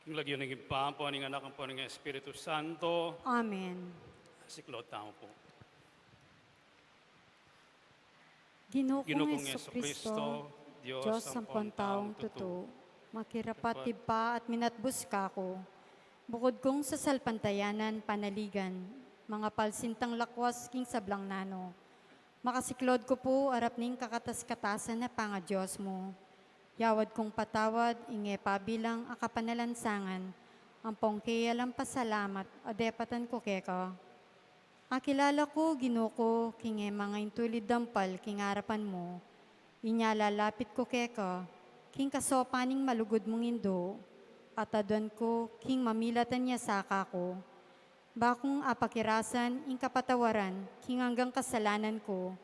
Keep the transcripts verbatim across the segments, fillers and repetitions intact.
King lagyu ning Ibpa, ampo ning Anak, ampo ning Espiritu Santo. Amen. Siklaud tamu pu. Ginu kong Jesucristo, Dios ampon taung tutu, makirapat Ibpa at minatbus kaku, bukud kung sasalpantayanan, panaligan, mangapalsintang lakwas king sablang nanu. Makasiklaud ku pu arap ning kakatas-katasan a pangadios mu. Yawad kung patawad ing e pabilang a kapanalansangan ampong keya lang pasalamat a depatan ku keka. Akilala ku, Ginu ku, king e mangaintulid dampal king arapan mu. Inya lalapit ku keka king kasopan ning malugud mung Indu, at aduan ku king mamilatan ya sa kaku. Ba kung apakirasan ing kapatawaran king anggang kasalanan ku,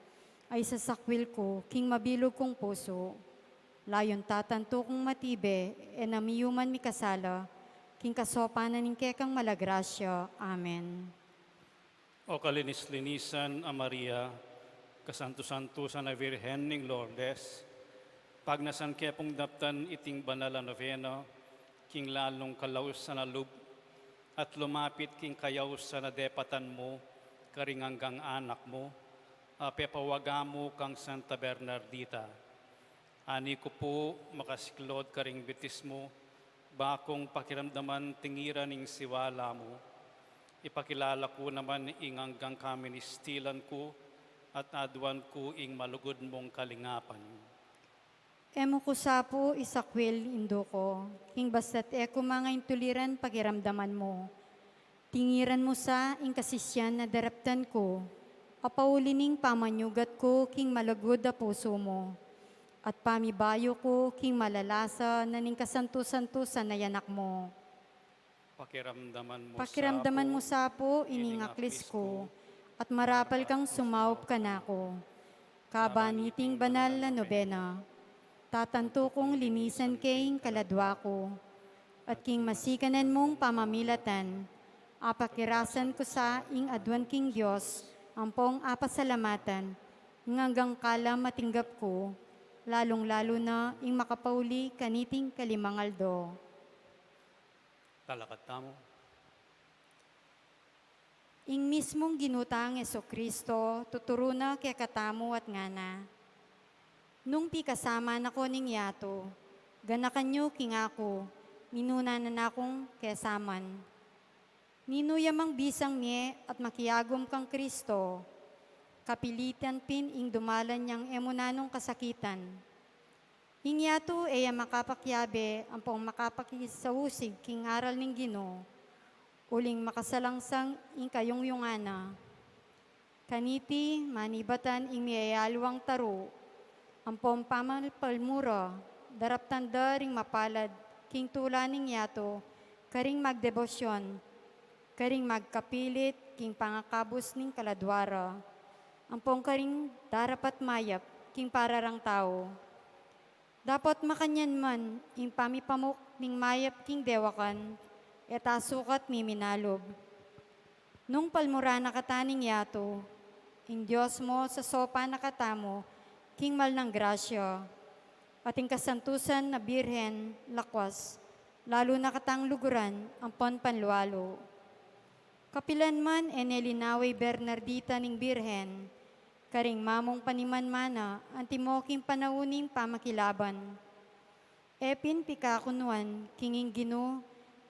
a isasakwil ku king mabilug kung pusu. Layun tatantu kung matibe, e na miyuman mikasala, king kasopan na ning kekang mala grasya. Amen. O kalinis-linisan a Maria, kasantu-santusan a Virgen ning Lourdes, pagnasan ke pung daptan iting banal a novena, king lalung kalausan a lub, at lumapit king kayausan a depatan mu, karing anggang anak mu, a pepawaga mu kang Santa Bernardita. Ani ku pu makasiklaud karing bitis mu, ba kung pakiramdaman tingiran ing siwala mu. Ipakilala ku naman ing anggang kaministilan ku, at aduan ku ing malugud mung kalingapan. E mu ku sa pu isakwil, Indu ku, king basta't e ku mangaintuliran pakiramdaman mu. Tingiran mu sa ing kasisian a daraptan ku, a pauli ning pamanyugat ku king malugud a pusu mu, at pamibayu ku king malalasa na ning kasantu-santusan a anak mu. Pakiramdaman mu sa pu ining aklis ku, at marapal kang sumaup kanaku. Kaban iting banal a nobena, tatantu kung linisan ke ing kaladua ku, at king masikanan mung pamamilatan, apakirasan ku sa ing aduan king Dios ampong apasalamatan, ing anggang kalam a tinggap ku, lalung-lalu na ing makapauli kaniting kalimang aldo. Talakad tamu. Ing mismung Ginu tang Jesucristo, tuturu na kekatamu at ngana, "Nung pikasama na ko ning yatu, ganakan yu king aku, minuna na nakung kesaman." Ninu ya mang bisang mie at makiagum kang Cristo, kapilitan pin ing dumalan yang e mu nanung kasakitan. Ing yatu e ya makapakiabe ampong makapakisausig king aral ning Ginu, uling makasalangsang ing kayungyungan na. Kaniti, manibatan ing miyayaliwang taru, ampong pamalpalmura, daraptan da ring mapalad king tula ning yatu, karing magdebosyon, karing magkapilit king pangakabus ning kaladua ra, ampong karing darapat mayap king pararang tau. Dapot makanyan man ing pamipamuk ning mayap king dewakan, e ta sukat miminalub. Nung palmuran na kata ning yatu, ing Dios mu sasaupan na katamu king mal nang grasya, at ing kasantusan a Birhen lakwas, lalu na katang luguran ampon panlualu. Kapilan man e ne linawe i Bernardita ning Birhen, karing mamung panimanmana antimo king panaun ning pamakilaban. E pin pikakunuan king ing Ginu,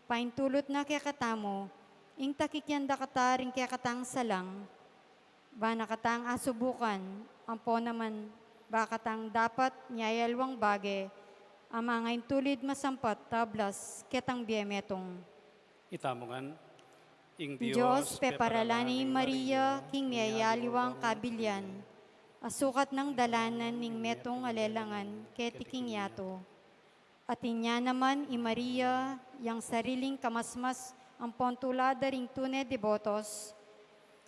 paintulut na kekatamu ing takikyan da kata ring kekatang salang, ba na katang asubukan, ampo naman ba katang dapat miyayaliwang bage a mangaintulid masampat tablas ketang bie metung. Itamu ngan. Ing Dios peparalani Maria king miyayaliwang kabilian, a sukat nang dalanan ning metung a lelangan keti king yatu. At inya naman i Maria, yang sariling kamasmas ampon tula da ring tune debotos,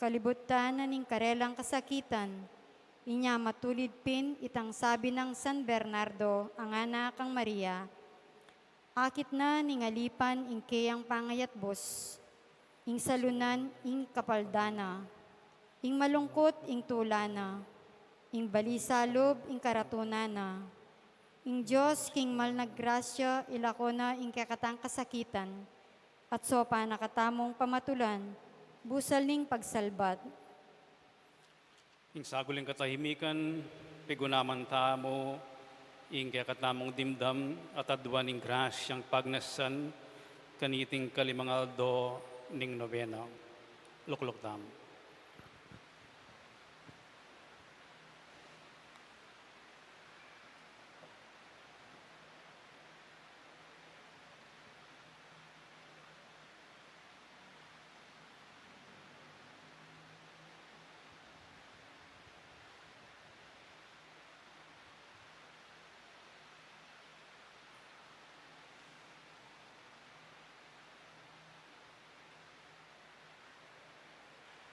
kalibutan na ning karelang kasakitan, inya matulid pin itang sabi nang San Bernardo a ngana kang Maria, akit na ning alipan ing keyang pangayatbus, ing salunan ing kapalda na, ing malungkut ing tula na, ing balisa lub ing karatunan na. Ing Dios king mal nang grasya, ilako na ing kekatang kasakitan, at saupan na katamung pamatulan, busal ning pagsalbat. Ing saguling katahimikan, pigunaman tamu ing kekatamung dimdam at aduan ing grasyang pagnasan kaniting kalimang aldo ning nobena. Lukluk tamu.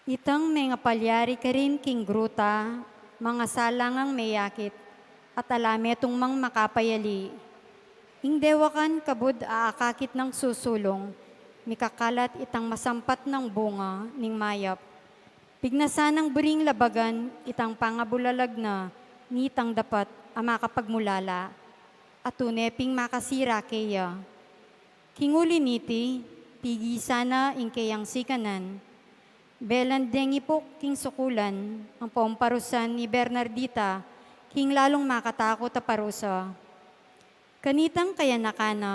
Itang mengapalyari karin king gruta, mangasala ngang meyakit, at ala metung mang makapayali. Ing dewakan kabud aakakit nang susulung, mikakalat itang masampat nang bunga ning mayap. Pignasan nang buring labagan itang pangabulalag na nitang dapat a makapagmulala, at tune ping makasira keya. King uli niti, pigisan na ing keyang sikanan. Belan deng ipuk king sukulan, ampong parusan i Bernardita, king lalung makatakut a parusa. Kanitang kayanakan na,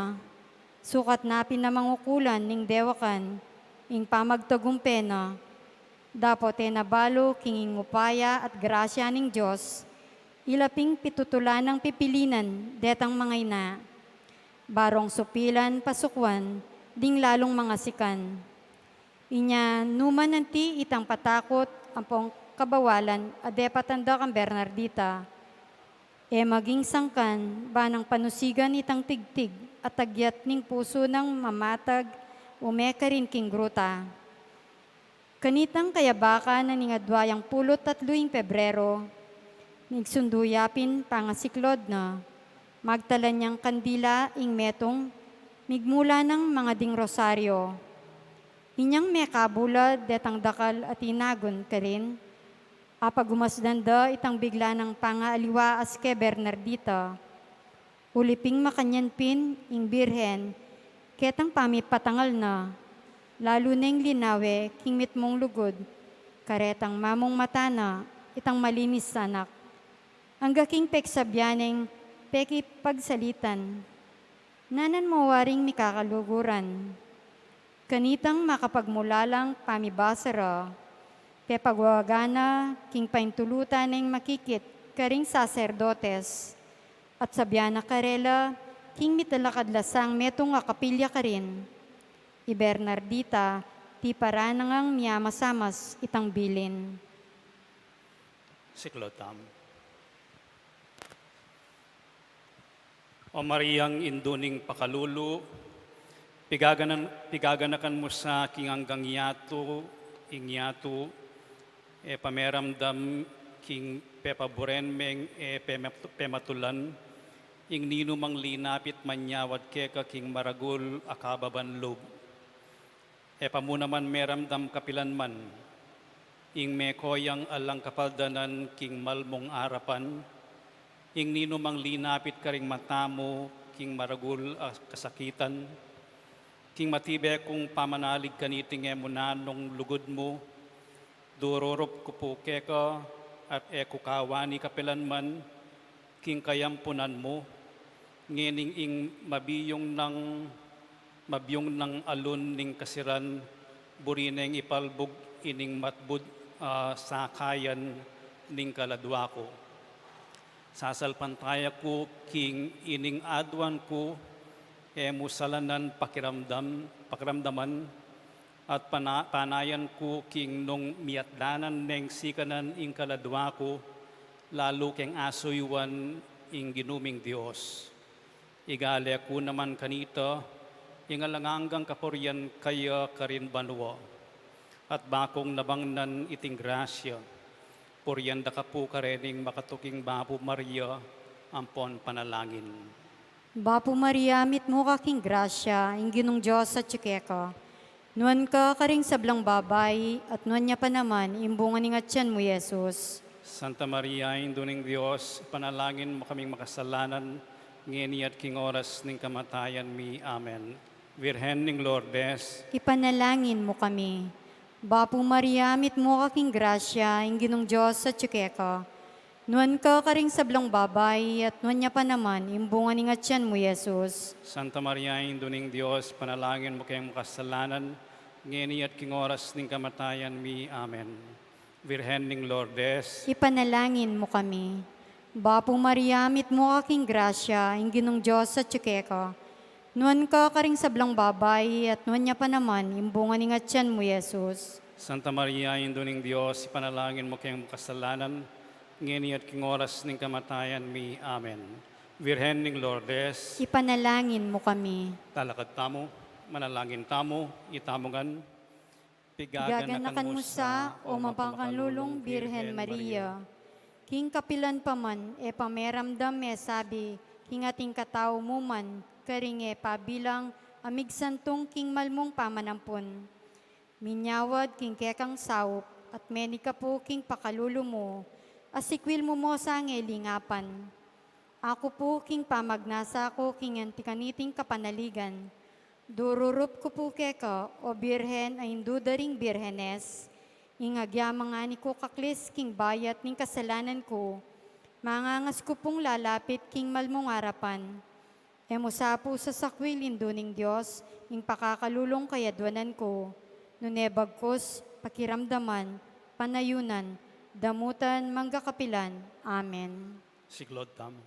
sukat na pin a mangukulan ning dewakan, ing pamagtagumpe na, dapot e na balu king ing upaya at grasya ning Dios, ila ping pitutulan nang pipilinan detang mangaina. Barung supilan pasukuan ding lalung mangasikan. Inya nu man anti itang patakut ampong kabawalan a depatan da kang Bernardita, e maging sangkan ba nang panusigan itang tigtig at agyat ning pusu nang mamatag ume karin king gruta. Kanitang kayabakan na ning adwa yang pulu't atlu ing Pebrero, migsundu ya pin pangasiklod na, magtalan yang kandila ing metung, migmula nang mangading rosaryo. Inyang mekabulad detang dakal a tinagun karin, apagumasdan da itang bigla nang pangaaliwa a si ke Bernardita. Uli ping makanyan pin ing Birhen, ketang pamipatangal na, lalu neng linawe king mitmung lugud, karetang mamung mata na itang malinis a anak. Angga king peksabian neng pekipagsalitan, nanan mo waring mikakaluguran. Kanitang makapagmulalang pamibasa ra, pepagwawagan na king paintulutan neng makikit karing saserdotes, at sabian na karela king mitalakad la sang metung a kapilya karin, i Bernardita, tiparan na ngang miyamasamas itang bilin. Siklod tamu. O Mariang indu ning pakalulu, pigaganan-, pigaganakan mu sa king anggang yatu, ing yatu, e pameramdam king pepaburen meng e pemat-, pematulan, ing ninumang linapit manyawad keka king maragul a kababan lub. E pa mu naman meramdam kapilan man, ing mekoyang alang kapaldanan king mal mung arapan, ing ninumang linapit karing mata mu king maragul a kasakitan, king matibe kung pamanalig kaniting e mu nanung lugud mu, dururup ku pu keka, at e ku kawani kapilan man, king kayampunan mu, ngening ing mabiyung nang, mabiyung nang alun ning kasiran, buri neng ipalbug ining matbud a sakayan ning kaladwa ku. Sasalpantaya ku king ining aduan ku, e mu salanan pakiramdam, pakiramdaman, at pana-, panayan ku king nung miyatdanan neng sikanan ing kaladwa ku, lalu keng asuyuan ing Ginu ming Dios. Igale ku naman kanita, ing alang anggang kapurian kaya karin banua. At bakung nabangnan iting grasya, purian da ka pu karening makatuking Bapu Maria, ampon panalangin. Bapu Maria, mitmu ka king grasya, ing Ginung Dios atyu keka. Nuan ka karing sablang babai, at nuan ya pa naman ing bunga ning atyan mu, Jesus. Santa Maria, Indu ning Dios, ipanalangin mu kaming makasalanan, ngeni at king oras ning kamatayan mi. Amen. Virgen ning Lourdes, ipanalangin mu kami. Bapu Maria, mitmu ka king grasya, ing Ginung Dios atyu keka. Nuan ka karing sablang babai, at nuan ya pa naman ing bunga ning atyan mu, Jesus. Santa Maria, Indu ning Dios, ipanalangin mu keng makasalanan, ngeni at king oras ning kamatayan mi. Amen. Virgen ning Lourdes, ipanalangin mu kami. Bapu Maria, mitmu ka king grasya, ing Ginung Dios atyu keka. Nuan ka karing sablang babai, at nuan ya pa naman ing bunga ning atyan mu, Jesus. Santa Maria, Indu ning Dios, ipanalangin mu keng makasalanan, ngeni at king oras ning kamatayan mi. Amen. Virgen ning Lourdes, ipanalangin mu kami. Talakad tamu, manalangin tamu, itamu ngan. Pigaganakan mu sa, o mapakalulung Birhen Maria. King kapilan pa man e pameramdam, e sabi king ating katau mu man, karing e pabilang a migsantung king malmung pamanampun. Minyawad king kekang saup, at menig ka pu king pakalulu mu, a sikwil mu mo sa ngelingapan. Aku pu king pamagnasa ku king anti kaniting kapanaligan, dururup ku pu keka, o Birhen a Indu da ring birhenes, ing agyamang ani ku kaklis king bayat ning kasalanan ku, mangangas ku pung lalapit king malmung arapan. E mu sa pu sasakwil, Indu ning Dios, ing pakakalulung kayadwanan ku, nune bagkus pakiramdaman, panayunan, damutan, mangga kapilan. Amen. Siklaud tamu.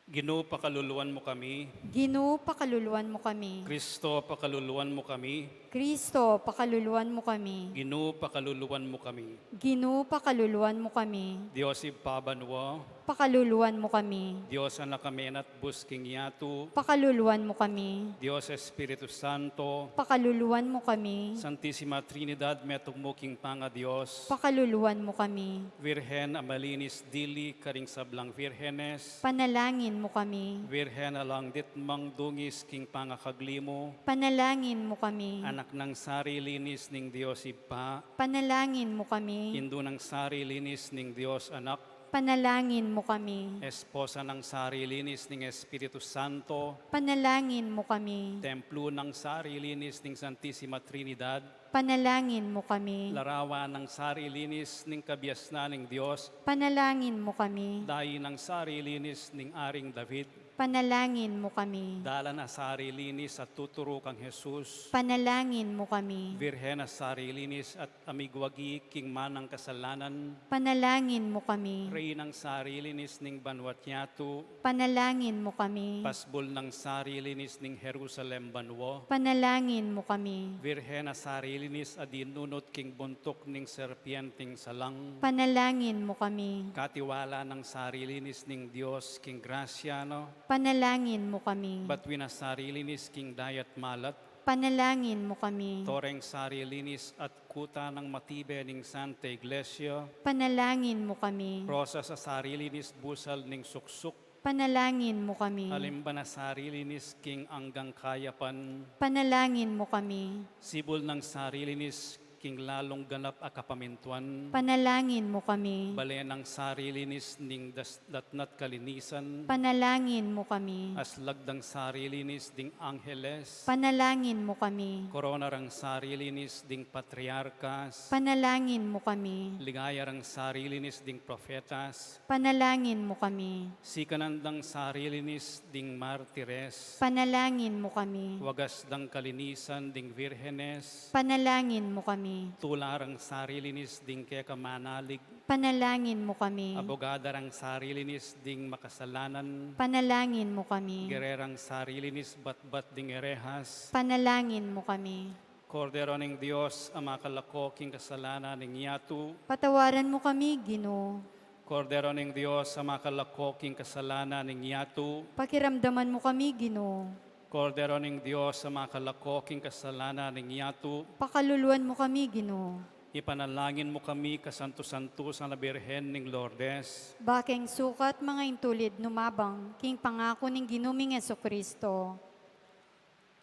Ginu, pakaluluan mu kami. Ginu, pakaluluan mu kami. Kristo, pakaluluan mu kami. Kristo, pakaluluan mu kami. Ginu, pakaluluan mu kami. Ginu, pakaluluan mu kami. Dios Ibpa banua, pakaluluan mu kami. Dios Anak a menatbus king yatu, pakaluluan mu kami. Dios Espiritu Santo, pakaluluan mu kami. Santisima Trinidad, metung mu king pangaDios, pakaluluan mu kami. Virgen a malinis dili karing sablang virhenes, panalangin mu kami. Virgen a alang ditmang dungis king pangakagli mu, panalangin mu kami. Anak nang sarilinis ning Dios Ibpa, panalangin mu kami. Indu nang sarilinis ning Dios Anak, panalangin mu kami. Esposa nang sarilinis ning Espiritu Santo, panalangin mu kami. Templu nang sarilinis ning Santisima Trinidad, panalangin mu kami. Larawan nang sarilinis ning kabiasnan ning Dios, panalangin mu kami. Dayi nang sarilinis ning Aring David, panalangin mu kami. Dalan a sarilinis a tuturu kang Jesus, panalangin mu kami. Virgen a sarilinis at a migwagi king manang kasalanan, panalangin mu kami. Reynang sarilinis ning banua't yatu, panalangin mu kami. Pasbul nang sarilinis ning Jerusalem banua, panalangin mu kami. Virgen a sarilinis a dinunut king buntuk ning serpienteng salang, panalangin mu kami. Katiwala nang sarilinis ning Dios king grasya na, panalangin mu kami. Batuin a sarilinis king dayat malat, panalangin mu kami. Toreng sarilinis at kuta nang matibe ning Santa Iglesia, panalangin mu kami. Rosas a sarilinis busal ning suksuk, panalangin mu kami. Alimban a sarilinis king anggang kayapan, panalangin mu kami. Sibul nang sarilinis king lalung ganap a kapamintuan, panalangin mu kami. Bale nang sarilinis ning das-, datna't kalinisan, panalangin mu kami. Aslag dang sarilinis ding angheles, panalangin mu kami. Korona rang sarilinis ding patriarkas, panalangin mu kami. Ligaya rang sarilinis ding profetas, panalangin mu kami. Sikanan dang sarilinis ding martires, panalangin mu kami. Wagas dang kalinisan ding virhenes, panalangin mu kami. Tula rang sarilinis ding keka manalig, panalangin mu kami. Abogada rang sarilinis ding makasalanan, panalangin mu kami. Gererang sarilinis batbat ding erehas, panalangin mu kami. Kordero ning Dios a makalako king kasalanan ning yatu, patawaran mu kami, Ginu. Kordero ning Dios a makalako king kasalanan ning yatu, pakiramdaman mu kami, Ginu. Kordero ning Dios a makalako king kasalanan ning yatu, pakaluluan mu kami, Ginu. Ipanalangin mu kami, kasantu-santusan a Birhen ning Lourdes, ba keng sukat manga intulid numabang king pangaku ning Ginu ming Jesucristo.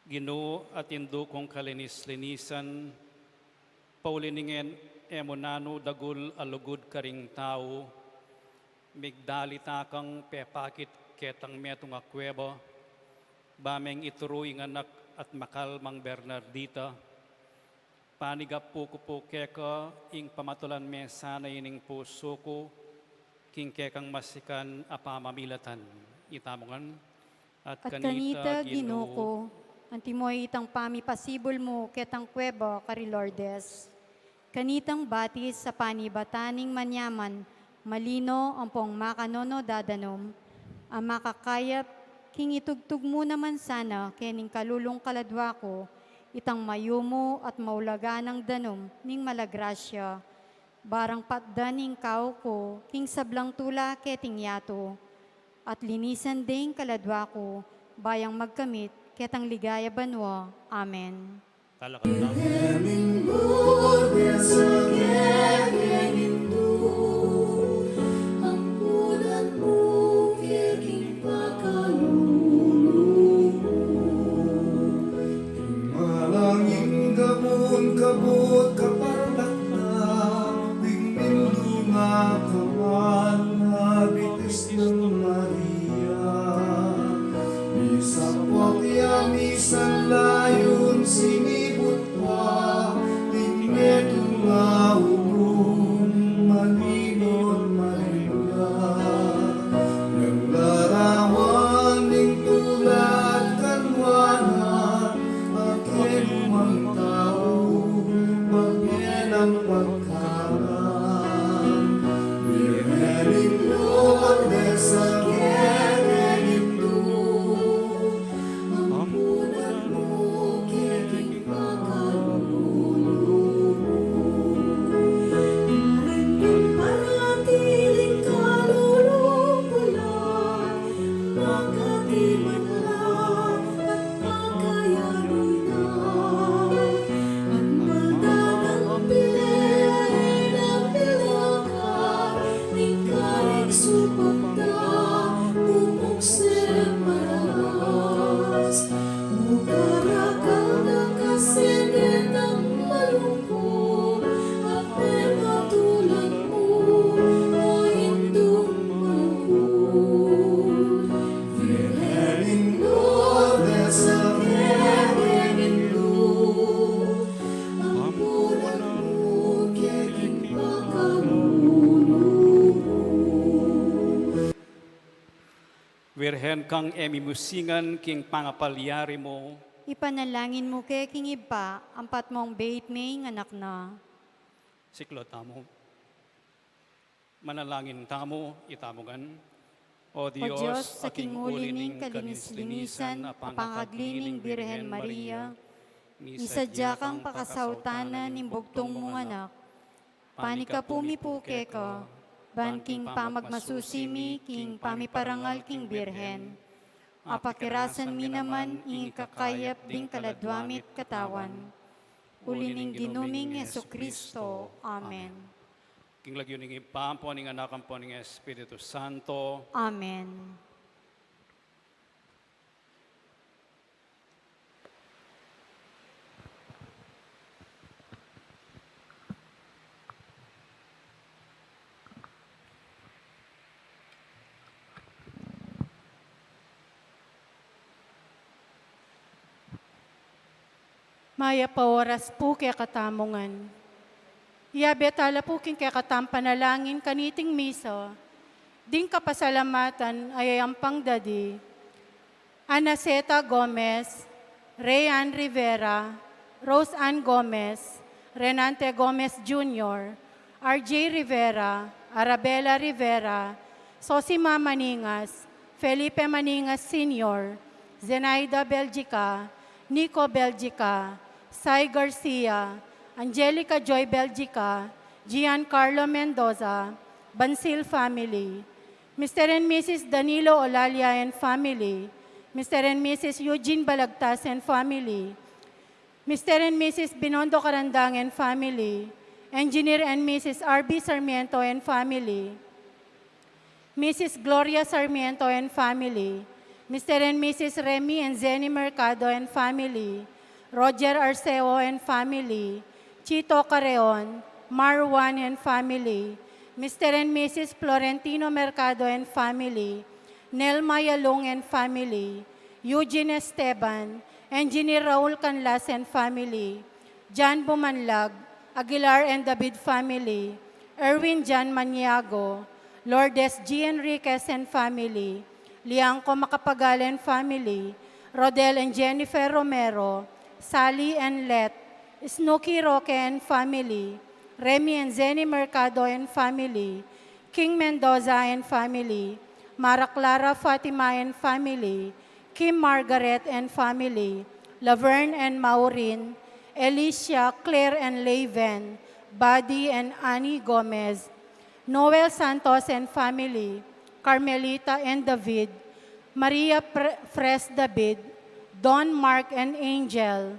Ginu at Indu kung kalinis-linisan, pauli ning e mu nanu dagul a lugud karing tau, migdalit kang pepakit ketang metung a kueba, ba meng ituru ing anak at makalmang Bernardita, panigapu ku pu keka ing pamatulan me sana ining pusu ku, king kekang masikan a pamamilatan. Itamu ngan. At kanita, Ginu ku, antimo itang pamipasibul mu ketang kueba kari Lourdes. Kanitang batis a panibatan ning manyaman, malino ampong makanunu dadanum, a makakayap, king itugtug mu naman sana kening kalulung kaladwa ku, itang mayumu at maulaga nang danum ning malagrasya, barang patdan ing kau ku king sablang tula keting yatu, at linisan deng kaladwa ku, bayang magkamit ketang ligaya banua. Amen. Talakad na. Birhen Lourdes a kekeng Indu, ampunan mu keng pakalulu ku. Ing malanging gabun kabud kaparlak na, ing minlunga kamal na bitis nang Maria. Misapak ya misan layun sinibut pa, ing metung a ugung malino at marimla. Nang larawan ning tula at kanwanan, a keng lumang tau, magmenang pagkanan. Birhen Lourdes a kekeng Indu, ampunan mu keng pakalulu ku. Ing parati ning kalulu ku la, makati man la, at pakayari na. At mata nang pili, nang pili ka, ning karing supak da, pupukse maralas. Mukarakal da kasi detang malungkut, a pematulan mu, o Indung malungkut. Virgen Lourdes a kekeng Indu, ampunan mu kekeng pakalulu ku. Virgen, kang e mimusingan king pangapalyari mu, ipanalangin mu ke king Ibpa, ampat mong beit me ing anak na. Siklaud tamu. Manalangin tamu, itamu ngan. O Dios, a king uli ning kalinis-linisan a pangakagli ning Birhen Maria, misadya kang pakasautanan ning bugtung mung anak. Panikapu mi pu keka, ban king pamagmasusi mi king pamiparangal king Birhen, apakirasan mi naman ing ikakayap ding kaladwa mi't katawan. Uli ning Ginu ming Jesucristo. Amen. King lagyu ning Ibpa, ampo ning Anak, ampo ning Espiritu Santo. Amen. Mayap a oras pu kekatamu ngan. Iyabe tala pu king kekatang panalangin kaniting misa, ding kapasalamatan a yayampang da di Anaceta Gomez, Rayan Rivera, Rose Ann Gomez, Renante Gomez Junior, R J Rivera, Arabella Rivera, Sosima Maningas, Felipe Maningas Senior, Zenaida Belgica, Nico Belgica, Sai Garcia, Angelica Joy Belgica, Giancarlo Mendoza, Bansil family, Mister and Missus Danilo Olalia and family, Mister and Missus Eugene Balagtas and family, Mister and Missus Binondo Carandang and family, Engineer and Missus R B Sarmiento and family, Missus Gloria Sarmiento and family, Mister and Missus Remy and Zenny Mercado and family, Roger Arceo and family, Chito Carreon, Marwan and family, Mister and Missus Florentino Mercado and family, Nelma Yalung and family, Eugene Esteban, Engineer Raul Canlas and family, John Bumanlag, Aguilar and David family, Erwin John Maniago, Lourdes G. Enriquez and family, Liangco Macapagal and family, Rodel and Jennifer Romero, Sally and Let, Snooky Roque and family, Remy and Zenny Mercado and family, King Mendoza and family, Mara Clara Fatima and family, Kim Margaret and family, Laverne and Maureen, Alicia, Claire and Laven, Buddy and Annie Gomez, Noel Santos and family, Carmelita and David, Maria Pre- Fres David, Don, Mark and Angel,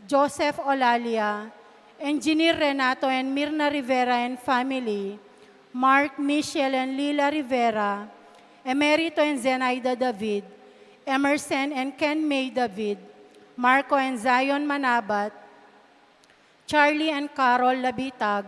Joseph Olalia, Engineer Renato and Mirna Rivera and family, Mark, Michelle and Lila Rivera, Emerito and Zenaida David, Emerson and Ken May David, Marco and Zion Manabat, Charlie and Carol Labitag,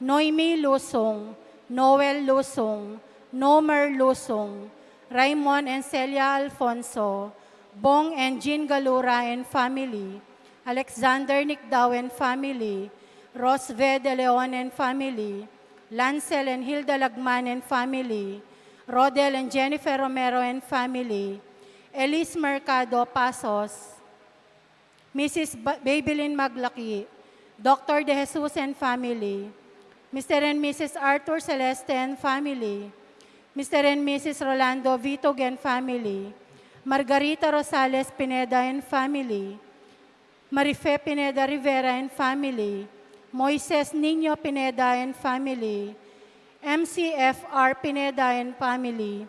Noemi Lusung, Noel Lusung, Nomer Lusung, Raymond and Celia Alfonso, Bong and Jean Galura and family, Alexander Nicdao and family, Rosve De Leon and family, Lancel and Hilda Lagman and family, Rodel and Jennifer Romero and family, Elise Mercado Pasos, Missus Ba- Babylin Maglaki, Doctor De Jesus and family, Mister and Missus Arthur Celeste and family, Mister and Missus Rolando Vitug and family, Margarita Rosales Pineda and family, Marife Pineda Rivera and family, Moises Niño Pineda and family, M C F R Pineda and family,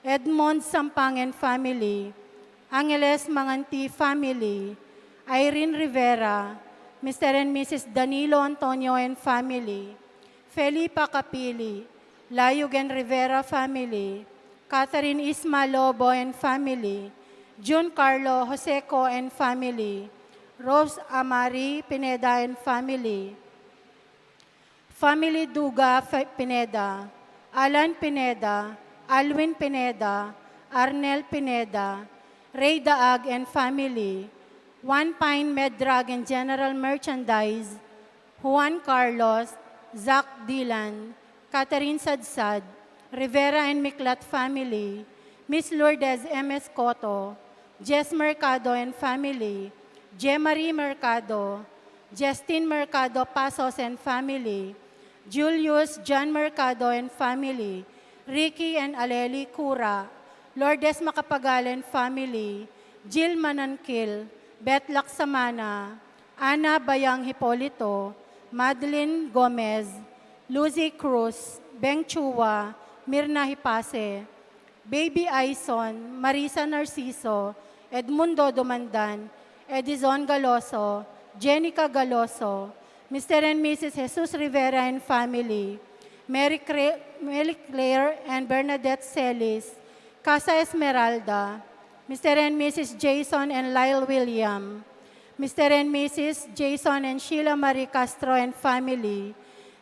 Edmond Sampang and family, Angeles Manganti family, Irene Rivera, Mister and Missus Danilo Antonio and family, Felipa Capili, Layug and Rivera family, Catherine Isma Lobo and family, Jun Carlo Joseco and family, Rose Amari Pineda and family, Family Duga Fe- Pineda, Alan Pineda, Alwin Pineda, Arnel Pineda, Ray Daag and family, One Pine Med Drug and General Merchandise, Juan Carlos, Zach Dylan, Catherine Sadsad, Rivera and Miklat family, Miss Lourdes M. Escoto, Jess Mercado and family, Jemarie Mercado, Justin Mercado Pasos and family, Julius John Mercado and family, Ricky and Aleli Cura, Lourdes Macapagal and family, Jill Manankil, Beth Laksamana, Ana Bayang Hipolito, Madeline Gomez, Lucy Cruz, Beng Chua, Mirna Hipase, Baby Aison, Marisa Narciso, Edmundo Dumandan, Edison Galoso, Jenica Galoso, Mister and Missus Jesus Rivera and family, Mary, Cre- Mary Claire and Bernadette Celis, Casa Esmeralda, Mister and Missus Jason and Lyle William, Mister and Missus Jason and Sheila Marie Castro and family,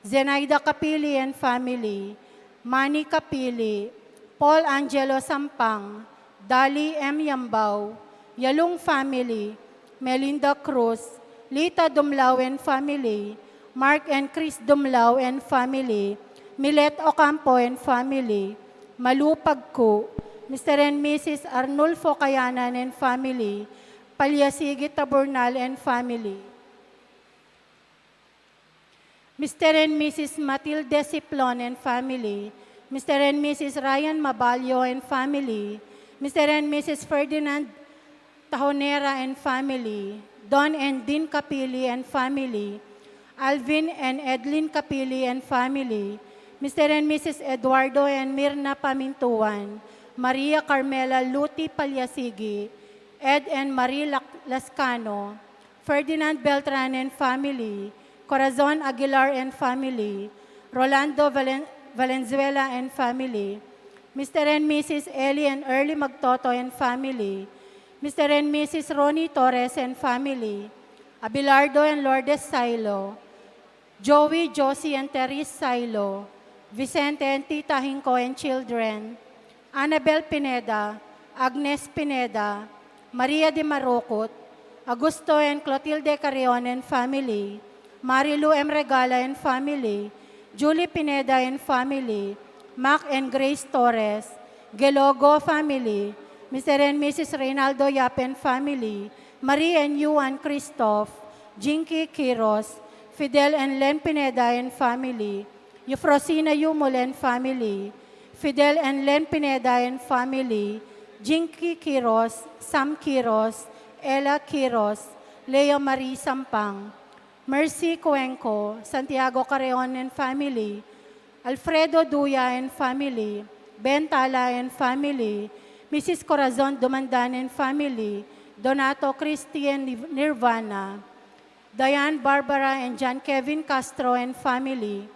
Zenaida Capili and family, Manny Capili, Paul Angelo Sampang, Dali M. Yambao, Yalung family, Melinda Cruz, Lita Dumlao and family, Mark and Chris Dumlao and family, Milet Ocampo and family, Malu Pagku, Mister and Missus Arnulfo Kayanan and family, Palyasigi Taburnal and family, Mister and Missus Matilde Siplon and family, Mister and Missus Ryan Mabalio and family, Mister and Missus Ferdinand Tahonera and family, Don and Dean Capili and family, Alvin and Edlin Capili and family, Mister and Missus Eduardo and Mirna Pamintuan, Maria Carmela Luti Palyasigi, Ed and Marie Lac- Lascano, Ferdinand Beltran and family, Corazon Aguilar and family, Rolando Valen- Valenzuela and family, Mister and Missus Ellie and Early Magtoto and family, Mister and Missus Ronnie Torres and family, Abelardo and Lourdes Silo, Joey, Josie and Therese Silo, Vicente and Tita Hinko and children, Annabel Pineda, Agnes Pineda, Maria de Marucut, Augusto and Clotilde Carreon and family, Marilu M. Regala and family, Julie Pineda and family, Mac and Grace Torres, Gelogo family, Mister and Missus Reynaldo Yap and family, Marie and Yuan Christoph, Jinky Quiros, Fidel and Len Pineda and family, Eufrosina Yumul and family, Fidel and Len Pineda and family, Jinky Quiros, Sam Quiros, Ella Quiros, Leo Marie Sampang, Mercy Cuenco, Santiago Carreon and family, Alfredo Duya and family, Ben Tala and family, Missus Corazon Dumandan and family, Donato Christie and Nirvana, Diane Barbara and John Kevin Castro and family,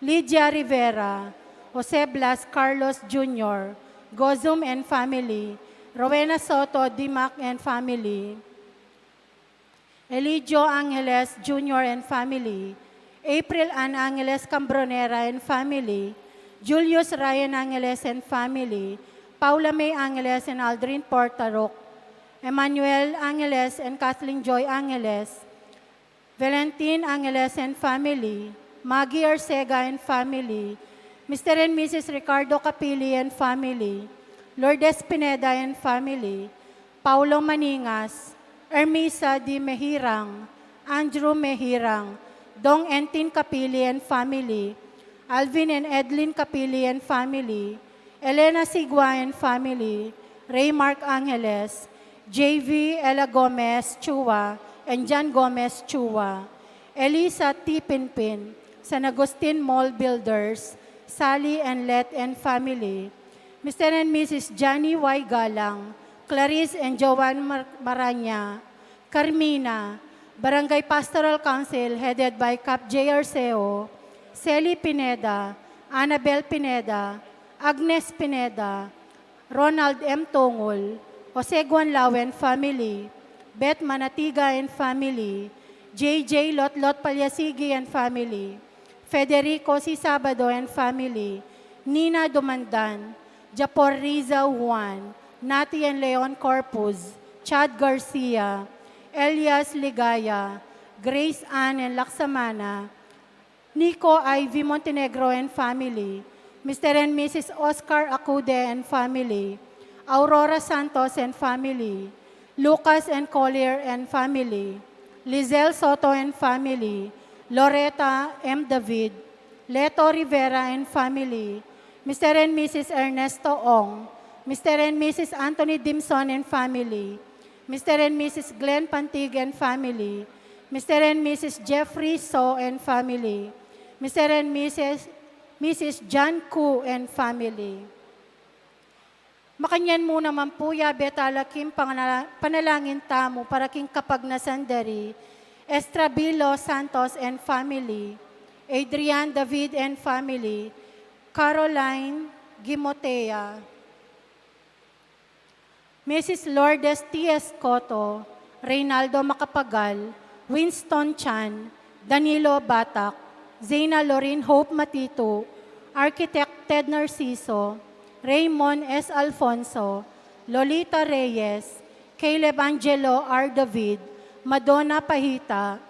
Lydia Rivera, Jose Blas Carlos Junior, Gozum and family, Rowena Soto Dimac and family, Elidio Angeles Junior and family, April Ann Angeles Cambronera and family, Julius Ryan Angeles and family, Paula May Angeles and Aldrin Portaroc, Emmanuel Angeles and Kathleen Joy Angeles, Valentin Angeles and family, Maggie Arcega and family, Mister and Missus Ricardo Capili and family, Lourdes Pineda and family, Paulo Maningas, Ermisa D. Mehirang, Andrew Mehirang, Dong Entin Capili and family, Alvin and Edlin Capili and family, Elena Sigua and family, Raymark Angeles, J V Ella Gomez Chua and John Gomez Chua, Elisa T. Pinpin, San Agustin Mall Builders, Sally and Let and family, Mister and Missus Johnny Y. Galang, Clarice and Joan Mar- Maranya, Carmina, Barangay Pastoral Council headed by Cap J. Arceo, Sally Pineda, Annabel Pineda, Agnes Pineda, Ronald M. Tungul, Jose Guanlawen family, Beth Manatiga and family, J J Lotlot Palyasigi and family, Federico C. Sabado and family, Nina Dumandan, Japor Riza Juan, Nati and Leon Corpus, Chad Garcia, Elias Ligaya, Grace Ann and Laksamana, Nico Ivy Montenegro and family, Mister and Missus Oscar Acude and family, Aurora Santos and family, Lucas and Collier and family, Lizelle Soto and family, Loretta M. David, Leto Rivera and family, Mister and Missus Ernesto Ong, Mister and Missus Anthony Dimson and family, Mister and Missus Glenn Pantig and family, Mister and Missus Jeffrey So and family, Mister and Missus Missus John Ku and family. Makanyan mu naman pu, yabe tala king panala- panalangin tamu para king kapagnasan da ri Estrabilo Santos and family, Adrian David and family, Caroline Gimotea, Missus Lourdes T. Escoto, Reynaldo Macapagal, Winston Chan, Danilo Batak, Zena Lorin Hope Matitu, Architect Ted Narciso, Raymond S. Alfonso, Lolita Reyes, Caleb Angelo R. David, Madonna Pahita,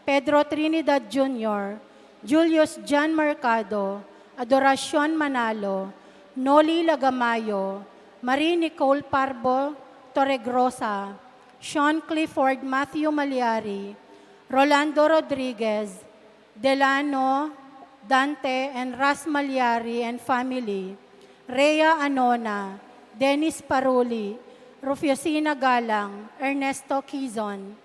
Pedro Trinidad Junior, Julius John Mercado, Adoracion Manalo, Noli Lagamayo, Marie Nicole Parbo Torregrosa, Sean Clifford Matthew Maliari, Rolando Rodriguez, Delano Dante and Ras Maliari and family, Rhea Anona, Dennis Paruli, Rufusina Galang, Ernesto Quizon,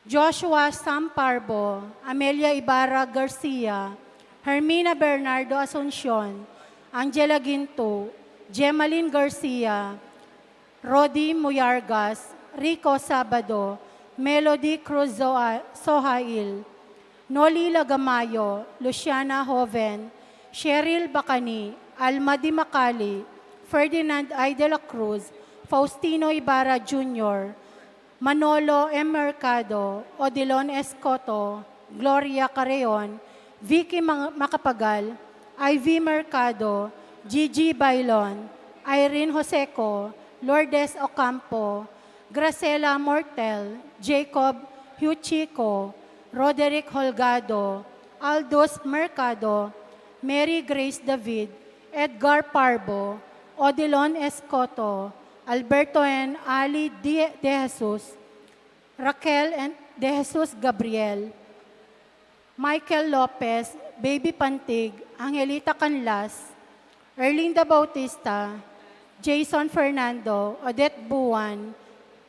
Joshua Sam Parbo, Amelia Ibarra Garcia, Hermina Bernardo Asuncion, Angela Ginto, Gemaline Garcia, Rodi Muyargas, Rico Sabado, Melody Cruz Zoa- Sohail, Noli Lagamayo, Luciana Joven, Cheryl Bacani, Alma Di Macali, Ferdinand I. de la Cruz, Faustino Ibarra Junior, Manolo M. Mercado, Odilon Escoto, Gloria Carreon, Vicky Mang- Macapagal, Ivy Mercado, Gigi Bailon, Irene Joseco, Lourdes Ocampo, Graciela Mortel, Jacob Huchico, Roderick Holgado, Aldous Mercado, Mary Grace David, Edgar Parbo, Odilon Escoto, Alberto and Ali De, De Jesus, Raquel and De Jesus Gabriel, Michael Lopez, Baby Pantig, Angelita Canlas, Erlinda Bautista, Jason Fernando, Odette Buan,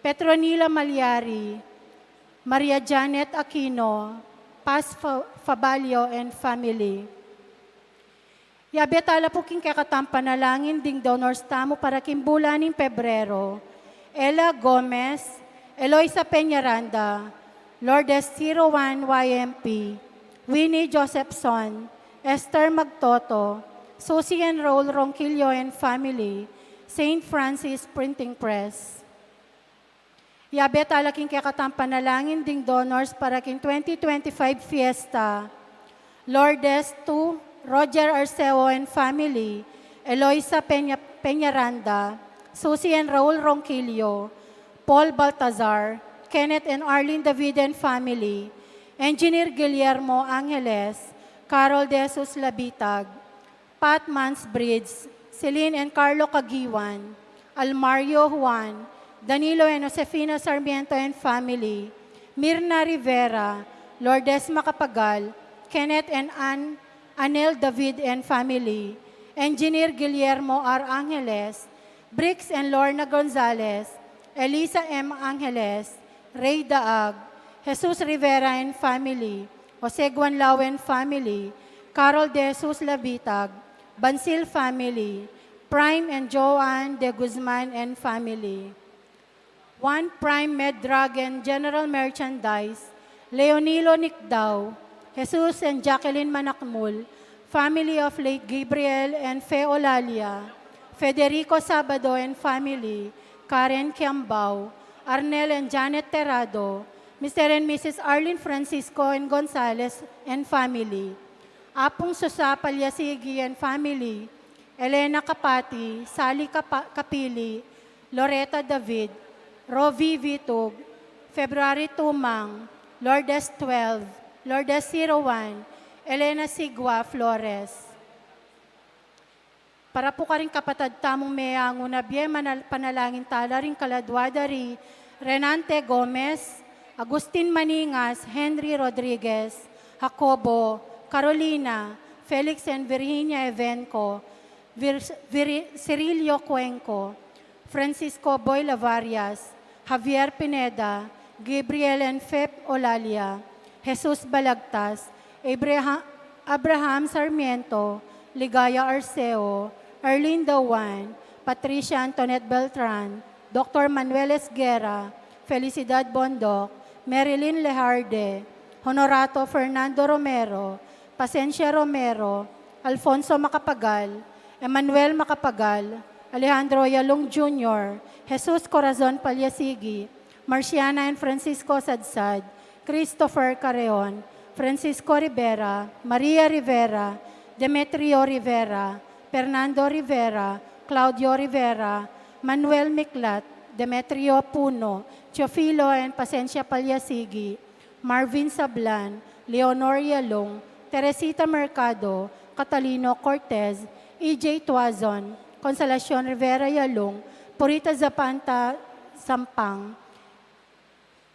Petronila Maliari, Maria Janet Aquino, Paz Fa-, Fabalio and family. Yabe tala pu king kekatang panalangin ding donors tamu para king bulan ning Pebrero: Ella Gomez, Eloisa Peñaranda, Lourdes Sirowan Y M P, Winnie Josephson, Esther Magtoto, Susie and Raul Ronquillo and family, Saint Francis Printing Press. Yabe tala king kekatang panalangin ding donors para king twenty twenty-five fiesta: Lourdes two, Roger Arceo and family, Eloisa Peña, Peñaranda, Susie and Raul Ronquillo, Paul Baltazar, Kenneth and Arlene David and family, Engineer Guillermo Angeles, Carol De Jesus Labitag, Pat Mansbridge, Celine and Carlo Caguiuan, Almario Juan, Danilo and Josefina Sarmiento and family, Mirna Rivera, Lourdes Macapagal, Kenneth and Ann, Anel David and family, Engineer Guillermo R. Angeles, Briggs and Lorna Gonzalez, Elisa M. Angeles, Rey Daag, Jesus Rivera and family, Jose Guanlao and family, Carol De Jesus Labitag, Bansil family, Prime and Joanne De Guzman and family, One Prime Med Drug and General Merchandise, Leonilo Nicdao, Jesus and Jacqueline Manakmul, family of late Gabriel and Fe Olalia, Federico Sabado and family, Karen Kiambao, Arnel and Janet Terrado, Mister and Missus Arlene Francisco and Gonzalez and family, Apung Susa Palyasigi and family, Elena Kapati, Sally Kapa-, Kapili, Loretta David, Rovi Vitug, February Tumang, Lourdes twelve, Lourdes zero one, Elena Sigua Flores. Para pu karing kapatad tamung meangu na bie, manal-, panalangin tala ring kaladua da ri Renante Gomez, Agustin Maningas, Henry Rodriguez, Jacobo, Carolina, Felix and Virginia Evenco, Vir-, Viri-, Cirilio Cuenco, Francisco Boy Lavarias, Javier Pineda, Gabriel and Feb Olalia, Jesus Balagtas, Abraham, Abraham Sarmiento, Ligaya Arceo, Erlinda Juan, Patricia Antoinette Beltran, Doctor Manuel Esguerra, Felicidad Bondoc, Marilyn Lejarde, Honorato Fernando Romero, Pasencia Romero, Alfonso Macapagal, Emmanuel Macapagal, Alejandro Yalung Junior, Jesus Corazon Palyasigi, Marciana and Francisco Sadsad, Christopher Carreon, Francisco Rivera, Maria Rivera, Demetrio Rivera, Fernando Rivera, Claudio Rivera, Manuel Miklat, Demetrio Puno, Teofilo and Pasencia Palyasigi, Marvin Sablan, Leonor Yalung, Teresita Mercado, Catalino Cortez, E J Tuazon, Consolacion Rivera Yalung, Purita Zapanta Sampang,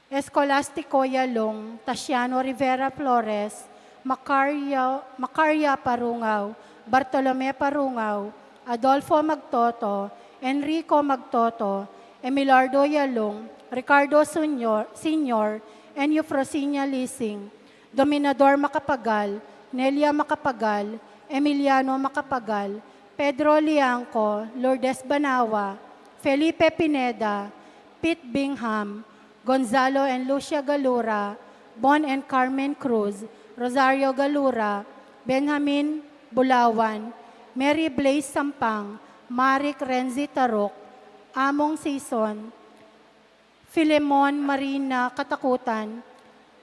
Escolastico Yalung, Tasiano Rivera Flores, Macario, Macaria Parungao, Bartolome Parungao, Adolfo Magtoto, Enrico Magtoto, Emilardo Yalung, Ricardo Senior, Senior, and Eufrosina Lising, Dominador Macapagal, Nelia Macapagal, Emiliano Macapagal, Pedro Liangco, Lourdes Banawa, Felipe Pineda, Pete Bingham, Gonzalo and Lucia Galura, Bon and Carmen Cruz, Rosario Galura, Benjamin Bulawan, Mary Blaze Sampang, Maric Renzi Taruc, Among Sison, Filemon Marina Katakutan,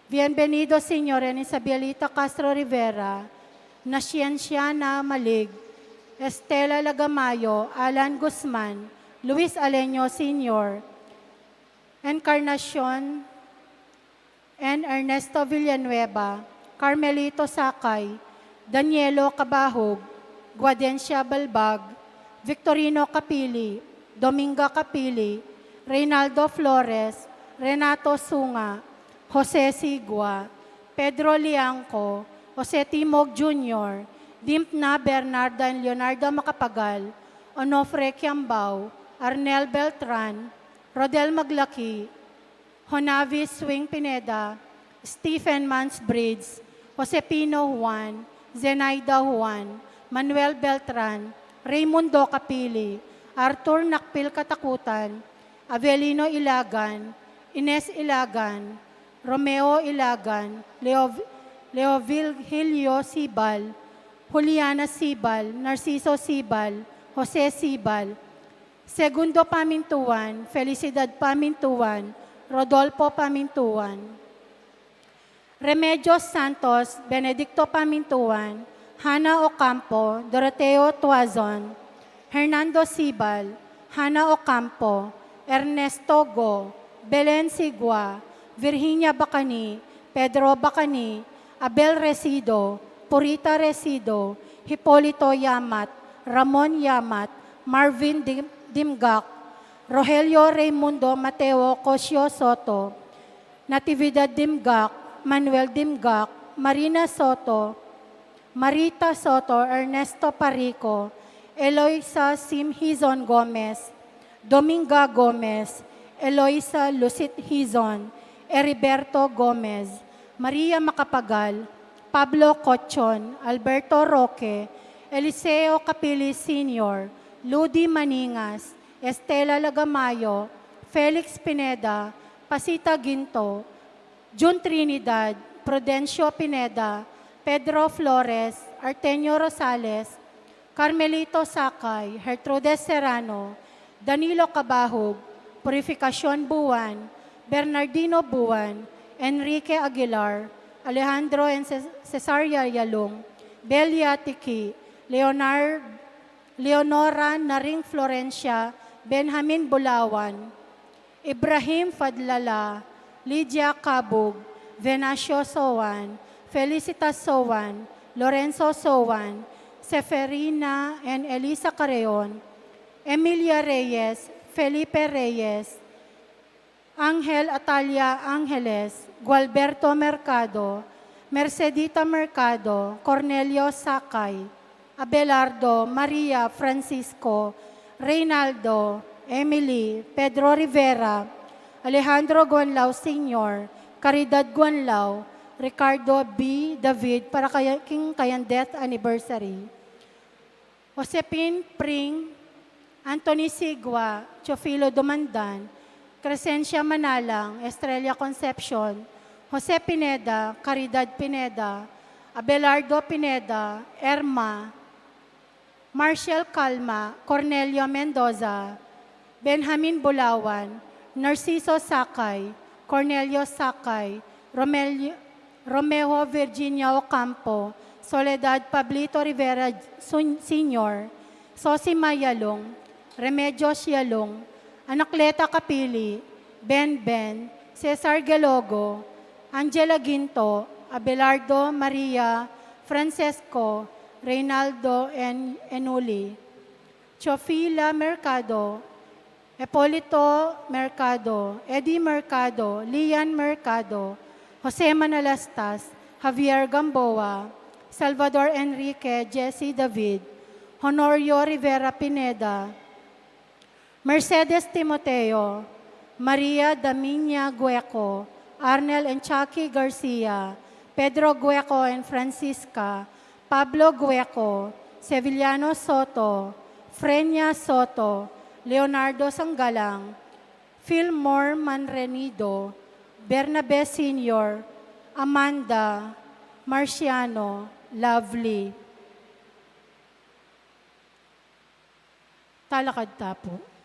Bienvenido Senior and Isabelita Castro Rivera, Nascienciana Malig, Estela Lagamayo, Alan Guzman, Luis Aleño Senior, Encarnacion and Ernesto Villanueva, Carmelito Sakay, Danielo Cabahug, Guadencia Balbag, Victorino Capili, Dominga Capili, Reynaldo Flores, Renato Sunga, Jose Sigua, Pedro Liangco, Jose Timog Junior, Dimpna Bernarda and Leonarda Macapagal, Onofre Kiambao, Arnel Beltran, Rodel Maglaki, Jonavis Swing Pineda, Stephen Mansbridge, Josepino Juan, Zenaida Juan, Manuel Beltran, Raymundo Capili, Arthur Nakpil Katakutan, Avelino Ilagan, Ines Ilagan, Romeo Ilagan, Leo, Leo Virgilio Sibal, Juliana Sibal, Narciso Sibal, Jose Sibal, Segundo Pamintuan, Felicidad Pamintuan, Rodolfo Pamintuan, Remedios Santos, Benedicto Pamintuan, Hana Ocampo, Doroteo Tuazon, Hernando Sibal, Hana Ocampo, Ernesto Go, Belen Sigua, Virginia Bacani, Pedro Bacani, Abel Resido, Purita Resido, Hipolito Yamat, Ramon Yamat, Marvin Dim-, Dimgak, Rogelio Raymundo Mateo Cosio Soto, Natividad Dimgak, Manuel Dimgak, Marina Soto, Marita Soto, Ernesto Parico, Eloisa Sim Hizon Gomez, Dominga Gomez, Eloisa Lucit Hizon, Heriberto Gomez, Maria Macapagal, Pablo Cochon, Alberto Roque, Eliseo Capili Senior, Ludi Maningas, Estela Lagamayo, Felix Pineda, Pasita Ginto, Jun Trinidad, Prudencio Pineda, Pedro Flores, Artenio Rosales, Carmelito Sakay, Gertrudes Serrano, Danilo Cabahug, Purificacion Buan, Bernardino Buan, Enrique Aguilar, Alejandro and Ces-, Cesaria Yalung, Belia Tiki, Leonard, Leonora Naring Florencia, Benjamin Bulawan, Ibrahim Fadlala, Lydia Cabug, Venancio Sowan, Felicitas Sowan, Lorenzo Sowan, Seferina and Elisa Carreon, Emilia Reyes, Felipe Reyes, Angel Atalia Angeles, Gualberto Mercado, Mercedita Mercado, Cornelio Sakay, Abelardo, Maria, Francisco, Reynaldo, Emily, Pedro Rivera, Alejandro Guanlao Senior, Caridad Guanlao, Ricardo B. David para kaya, king kayang death anniversary. Josepin Pring, Anthony Sigua, Teofilo Dumandan, Crescencia Manalang, Estrella Concepcion, Jose Pineda, Caridad Pineda, Abelardo Pineda, Erma, Marshall Calma, Cornelio Mendoza, Benjamin Bulawan, Narciso Sakay, Cornelio Sakay, Romelio, Romeo Virginia Ocampo, Soledad Pablito Rivera Sun-, Senior, Sosi Mayalong, Remedios Yalong, Anacleta Capili, Ben Ben, Cesar Gelogo, Angela Ginto, Abelardo Maria, Francesco, Reynaldo N. Enuli, Teofila Mercado, Epolito Mercado, Eddie Mercado, Lian Mercado, Jose Manalastas, Javier Gamboa, Salvador Enrique, Jesse David, Honorio Rivera Pineda, Mercedes Timoteo, Maria Daminia Gueco, Arnel and Chucky Garcia, Pedro Gueco and Francisca, Pablo Gueco, Seviliano Soto, Frenia Soto, Leonardo Sanggalang, Fillmore Manrenido, Bernabe Senior, Amanda, Marciano, Lovely. Talakad ta pu.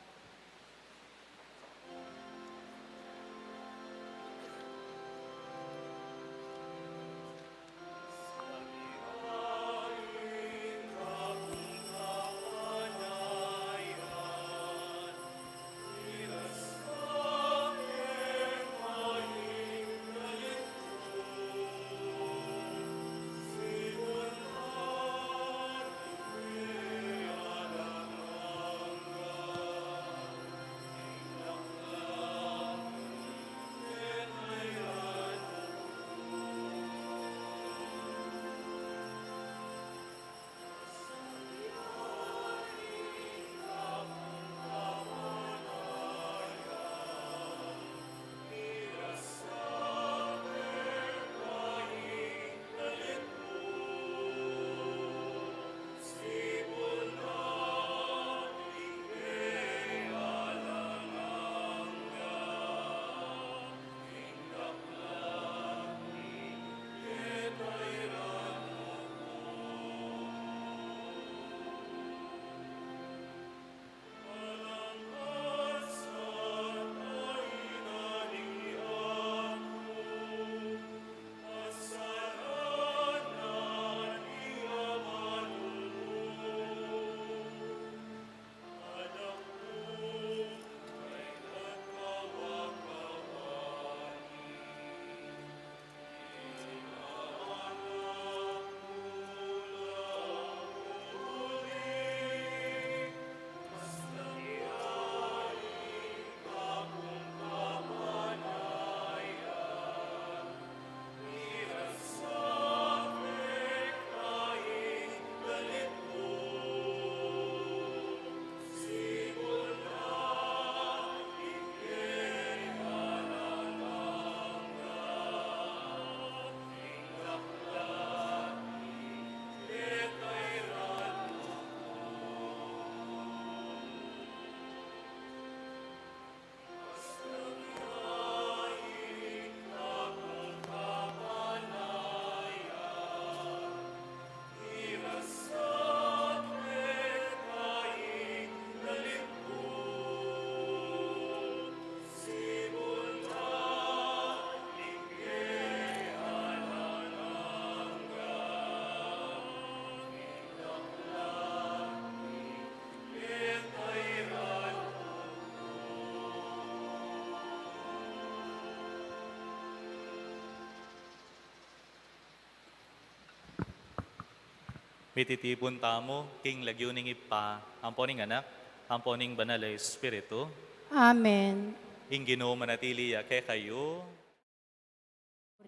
Pititipun tamu king lagyu ning Ibpa, ampo ning Anak, ampo ning Banal a Espiritu. Amen. Ing Ginu manatili ya kekayu.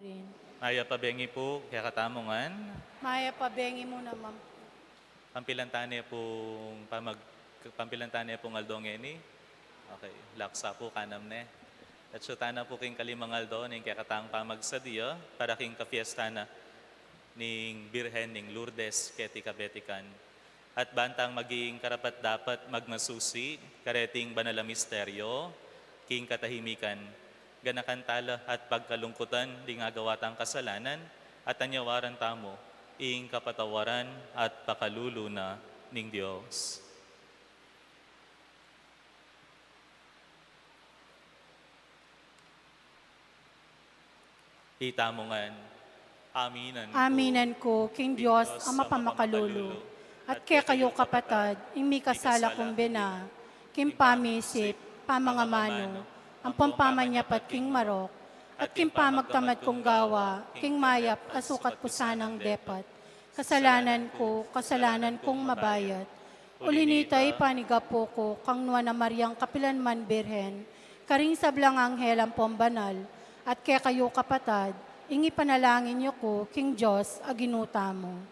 Rin. Mayap a bengi pu kekatamu ngan. Mayap a bengi mu naman pu. Pampilan tane pung pamag-, pampilan tane pung aldo ngeni. Okay, laksa pu kanam ne. At sutana pu king kalimang aldo ning kekatang pamagsadya para king kapiesta na ning Birhen ning Lourdes keti Kabetikan. At bantang maging karapat-dapat magmasusi kareting banal a misteryo king katahimikan, ganakan tala at pagkalungkutan ding agawa tang kasalanan, at anyawaran tamu ing kapatawaran at pakalulu na ning Dios. Itamu ngan. Aminan ku. Aminan ku king Dios a mapamakalulu, at kekayu kapatad, ing mikasala kung bina, king pamisip, pamangamanu, ampong pamanyapat king marok, at king pamagtamad kung gawa king mayap a sukat ku sanang depat. Kasalanan ku, kasalanan kung mabayat. Uli nita, ipanigapu ku kang Nuan a Mariang kapilanman Birhen, karing sablang anghel ampong banal, at kekayu kapatad, ing ipanalangin yu ku king Dios a Ginu tamu.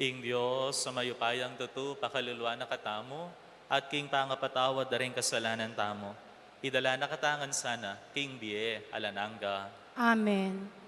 Ing Dios a mayupayang tutu pakaluluan na katamu, at king pangapatawad da ring kasalanan tamu, idala na katamu ngan sana king bie alang angga. Amen.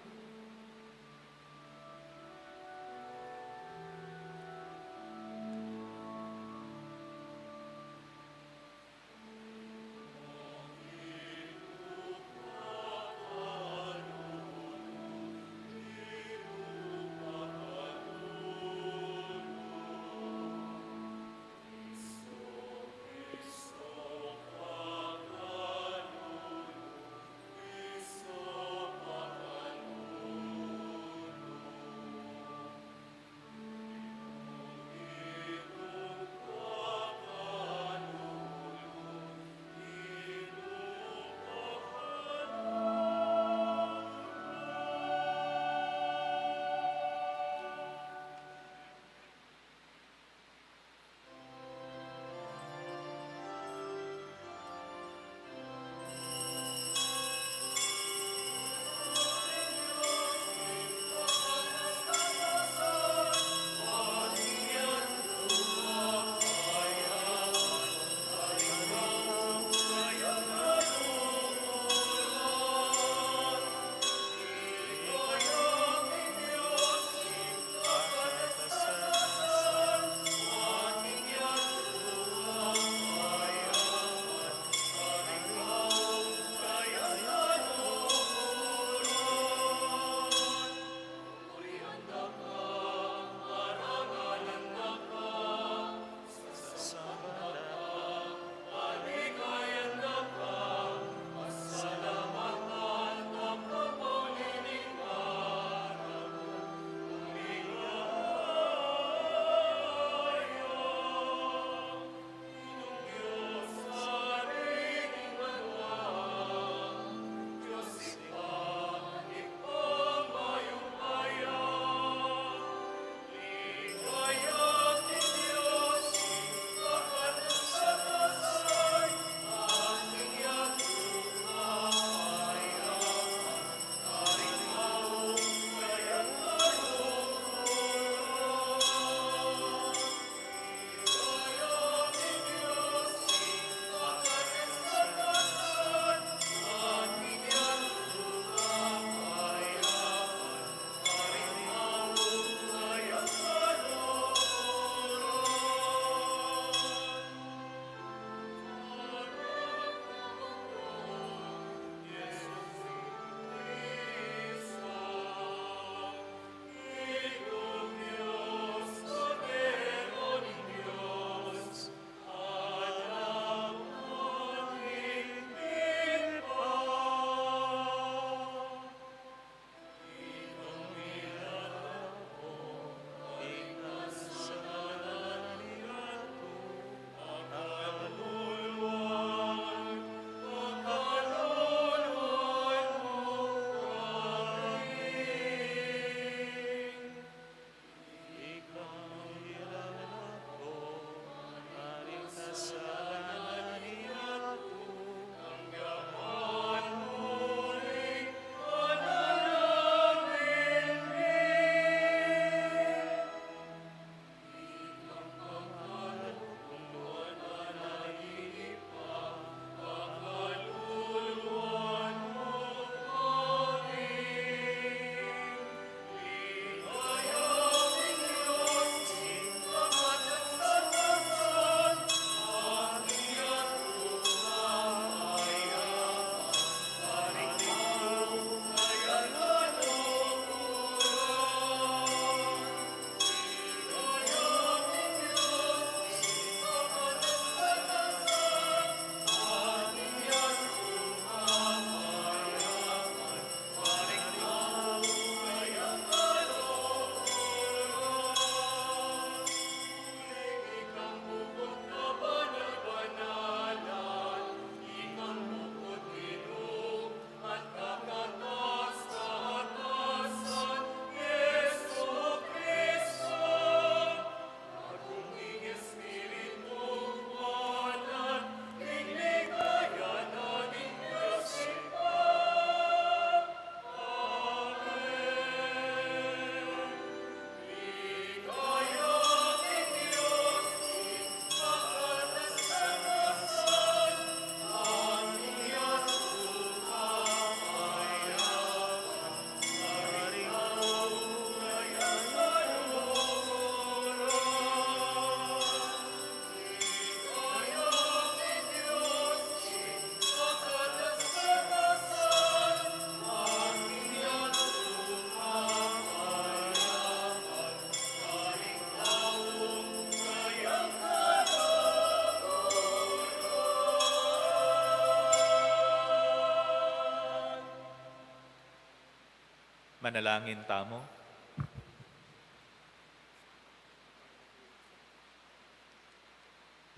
Manalangin tamu.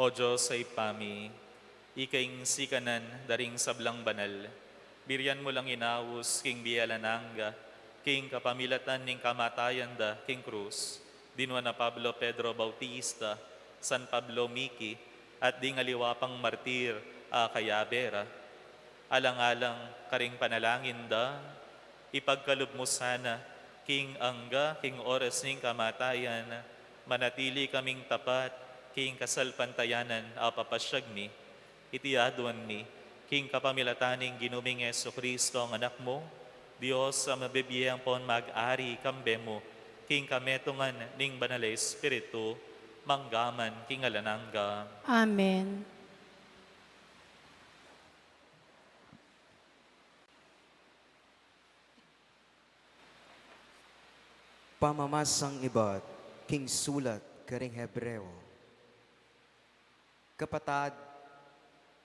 O Dios a Ibpa mi, ika ing sikanan da ring sablang banal, birian mu lang inaus king bie alang angga, king kapamilatan ning kamatayan da king krus, di Nuan a Pablo, Pedro Bautista, San Pablo Miki, at ding aliwa pang martir a kayabe ra. Alang-alang karing panalangin da, ipagkalub mu sana, king angga, king oras ning kamatayan, manatili kaming tapat king kasalpantayanan a papasyag mi. Iti aduan mi, king kapamilatan ning Ginu ming Jesucristo a Anak mu, Dios a mabibie ampon mag-ari kambe mu, king kametungan ning Banal a Espiritu, mangga man king alang angga. Amen. Pamamasang ibat king sulat karing Hebreo. Kapatad,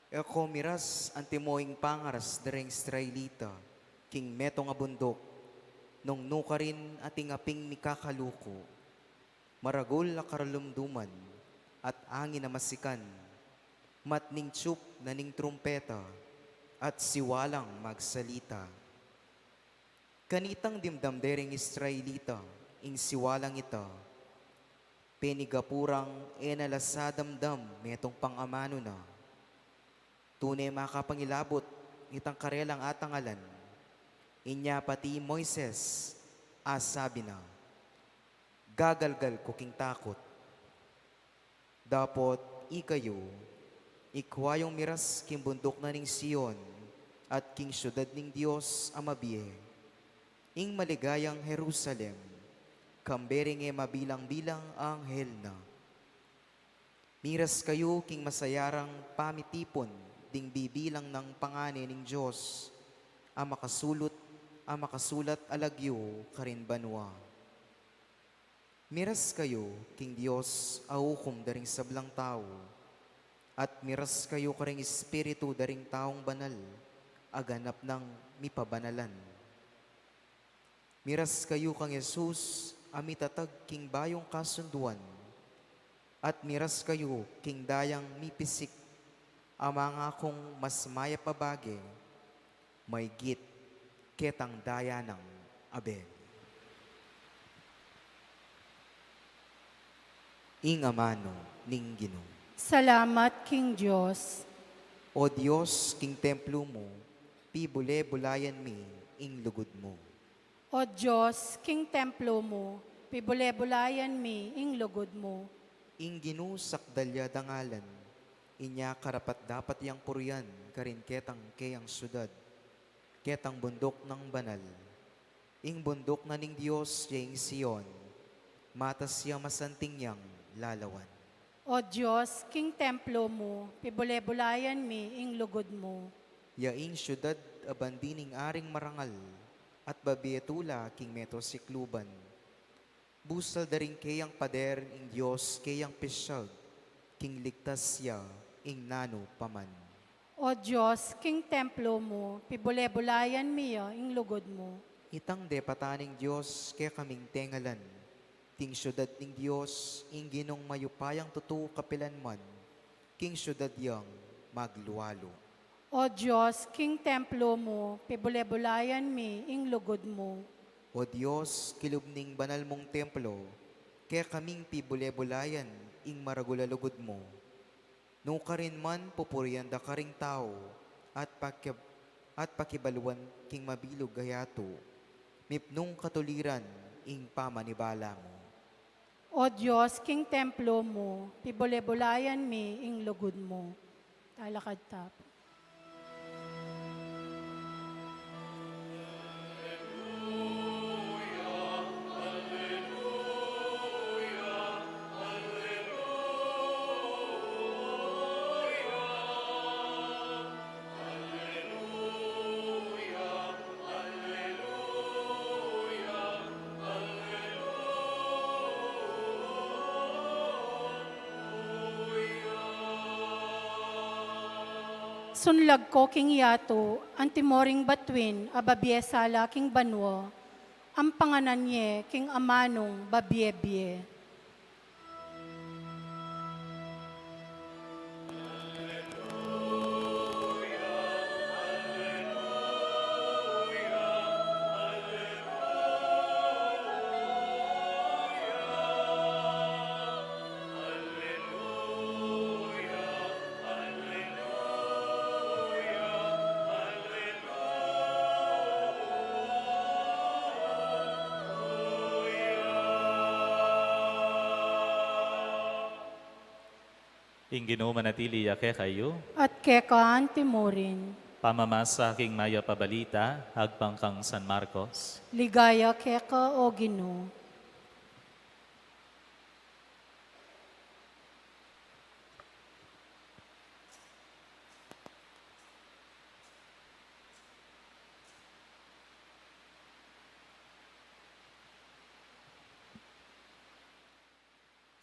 e ko miras antimo ing pangaras da ring Israelita king metung a bunduk, nung nukarin atin aping mikakaluku, maragul a karalumduman at angin a masikan, matning tiup na ning trumpeta at siwalang magsalita. Kanitang dimdam de ring Israelita ing siwalang ita, penigapu rang e na la sa damdam metung pang amanu na. Tune makapangilabut itang karelang atangalan. Inya pati i Moises a sabi na, "Gagalgal ku king takut." Dapot ikayu, ikwa yung miras king bunduk na ning Sion at king siudad ning Dios a mabie, ing maligayang Jerusalem, kambe ring e mabilang-bilang a anghel na. Miras kayu king masayarang pamitipun ding bibilang nang pangane ning Dios a makasulut, a makasulat a lagyu karin banua. Miras kayu king Dios a ukum da ring sablang tau, at miras kayu karing espiritu da ring taung banal a ganap nang mipabanalan. Miras kayu kang Jesus a mitatag king bayung kasunduan, at miras kayu king dayang mipisik a mangakung mas mayap a bage, maygit ketang daya nang Abel. Ing amanu ning Ginu. Salamat king Dios. O Dios, king templo mu, pibule-bulayan mi ing lugud mu. O Dios, king templo mu, pibule-bulayan mi ing lugud mu. Ing Ginu sakdal ya dangalan, inya karapat-dapat yang purian karin ketang keyang siudad, ketang bunduk nang banal. Ing bunduk na ning Dios ya ing Sion, matas ya masanting yang lalawan. O Dios, king templo mu, pibule-bulayan mi ing lugud mu. Ya ing siudad a bandi ning Aring marangal, at babie tula king meto sikluban. Busal da ring keyang pader ing Dios keyang pisyag, king ligtas ya ing nanu pa man. O Dios, king templo mu, pibule-bulayan mi ya ing lugud mu. Itang depatan ning Dios kekaming tengalan, ding siudad ning Dios, ing Ginung mayupayang tutu kapilan man, king siudad yang maglualu. O Dios, king templo mu, pibule-bulayan mi ing lugud mu. O Dios, kilub ning banal mung templo, kekaming pibule-bulayan ing maragul a lugud mu. Nukarin man pupurian da karing tau, at pakib-, at pakibaluan king mabilug a yatu, mipnung katuliran ing pamanibala mu. O Dios, king templo mu, pibule-bulayan mi ing lugud mu. Talakad ta pu. Sunlag ko king yatu, antimo ring batuin a babie sala king banua, Ang panganan ye king amanung babie-bie. Ing Ginu manatili ya kekayu. At keka anti murin. Pamamasa king Mayap a Balita agpang kang San Marcos. Ligaya keka, O Ginu.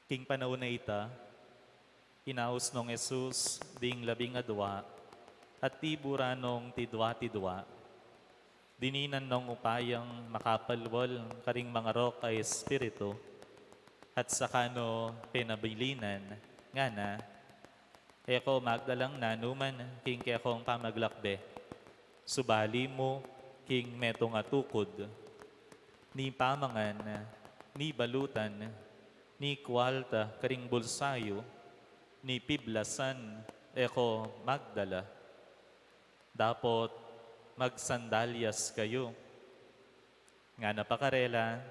King panaun a ita, inaus nong Jesus ding labing adua at tiburan nong tidua-tidua. Dininan nong upayang makapalwal karing mangarok a espiritu, at saka no penabilinan, ngana, "E ko magdalang nanuman king kekong pamaglakbe, subali mu king metung a tukud, ni pamangan, ni balutan, ni kualta karing bulsa yu, ni piblasan e ko magdala. Dapot magsandalyas kayu." Ngana pa karela,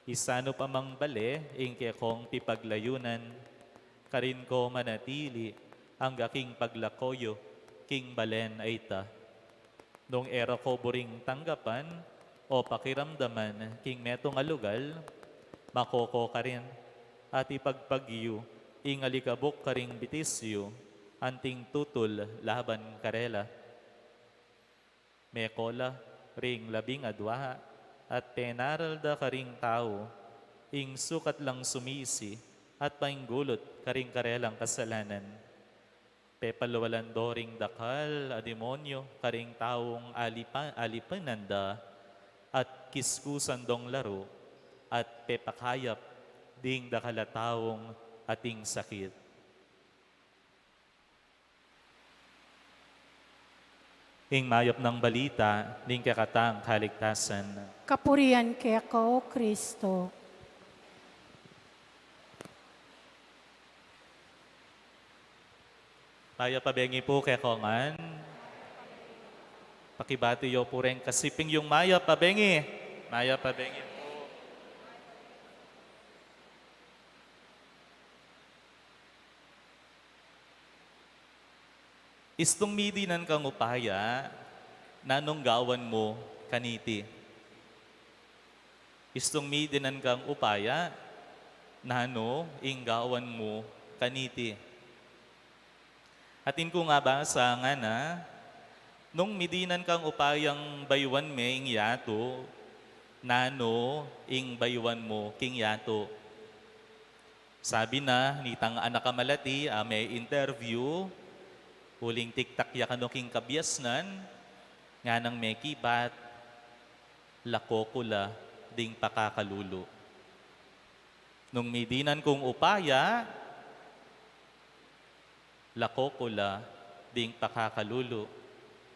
"Isanu pa mang bale ing kekong pipaglayunan, karin ko manatili angga king paglako yu king balen a ita. Nung e ra ko buring tanggapan o pakiramdaman king metung a lugal, mako ko karin, at ipagpag yu ing alikabuk karing bitis yu, anting tutul laban karela." Meko la ring labing adua at penaral da karing tau ing sukat lang sumisi at painggulut karing karelang kasalanan. Pepalwalan do ring dakal a demonyo karing taung alipa-, alipanan da, at kiskusan dong laru, at pepakayap ding dakal a taung ating sakit. Ing mayap nang balita ning kekatang kaligtasan. Kapurian keka, O Kristo. Mayap a bengi pu kekongan. Pakibati yu pu reng kasiping yung mayap a bengi. Mayap a bengi pu. Istung midinan kang upaya, nanung gawan mu kaniti? Istung midinan kang upaya, nanu ing gawan mu kaniti? Atin kung abasa ngana, nung midinan kang upayang bayuan me ing yatu, nanu ing bayuan mu king yatu? Sabi na nitang anak a malati a me-interview, uling tiktak ya kanu king kabiasnan, nganang mekibat, "Lako ku la ding pakakalulu. Nung midinan kung upaya, lako ku la ding pakakalulu.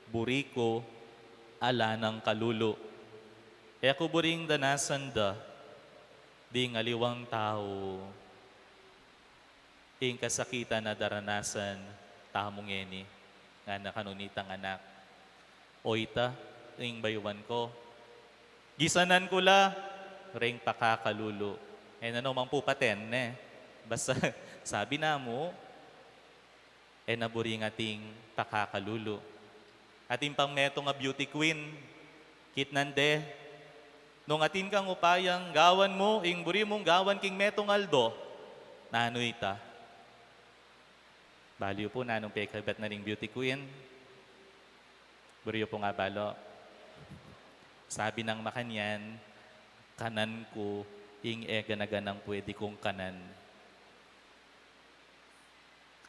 Buri ku ala nang kalulu. E ku buring danasan da ding aliwang tau ing kasakitan a daranasan tamu ngeni." Ngana kanu nitang anak, "O ita, ing bayuan ku, gisanan ku la ring pakakalulu." E na no man pu paten, ne? Basta sabi na mu, e na buring ating pakakalulu. Atin pang metung a beauty queen, kitnan de, nung atin kang upayang gawan mu ing buri mung gawan king metung a aldo, nanu ita? Balu yu pu nanung pekibat na ring beauty queen? Buri yu pu nga balu? Sabi nang makanyan, "Kanan ku ing e gana-ganang pwede kung kanan.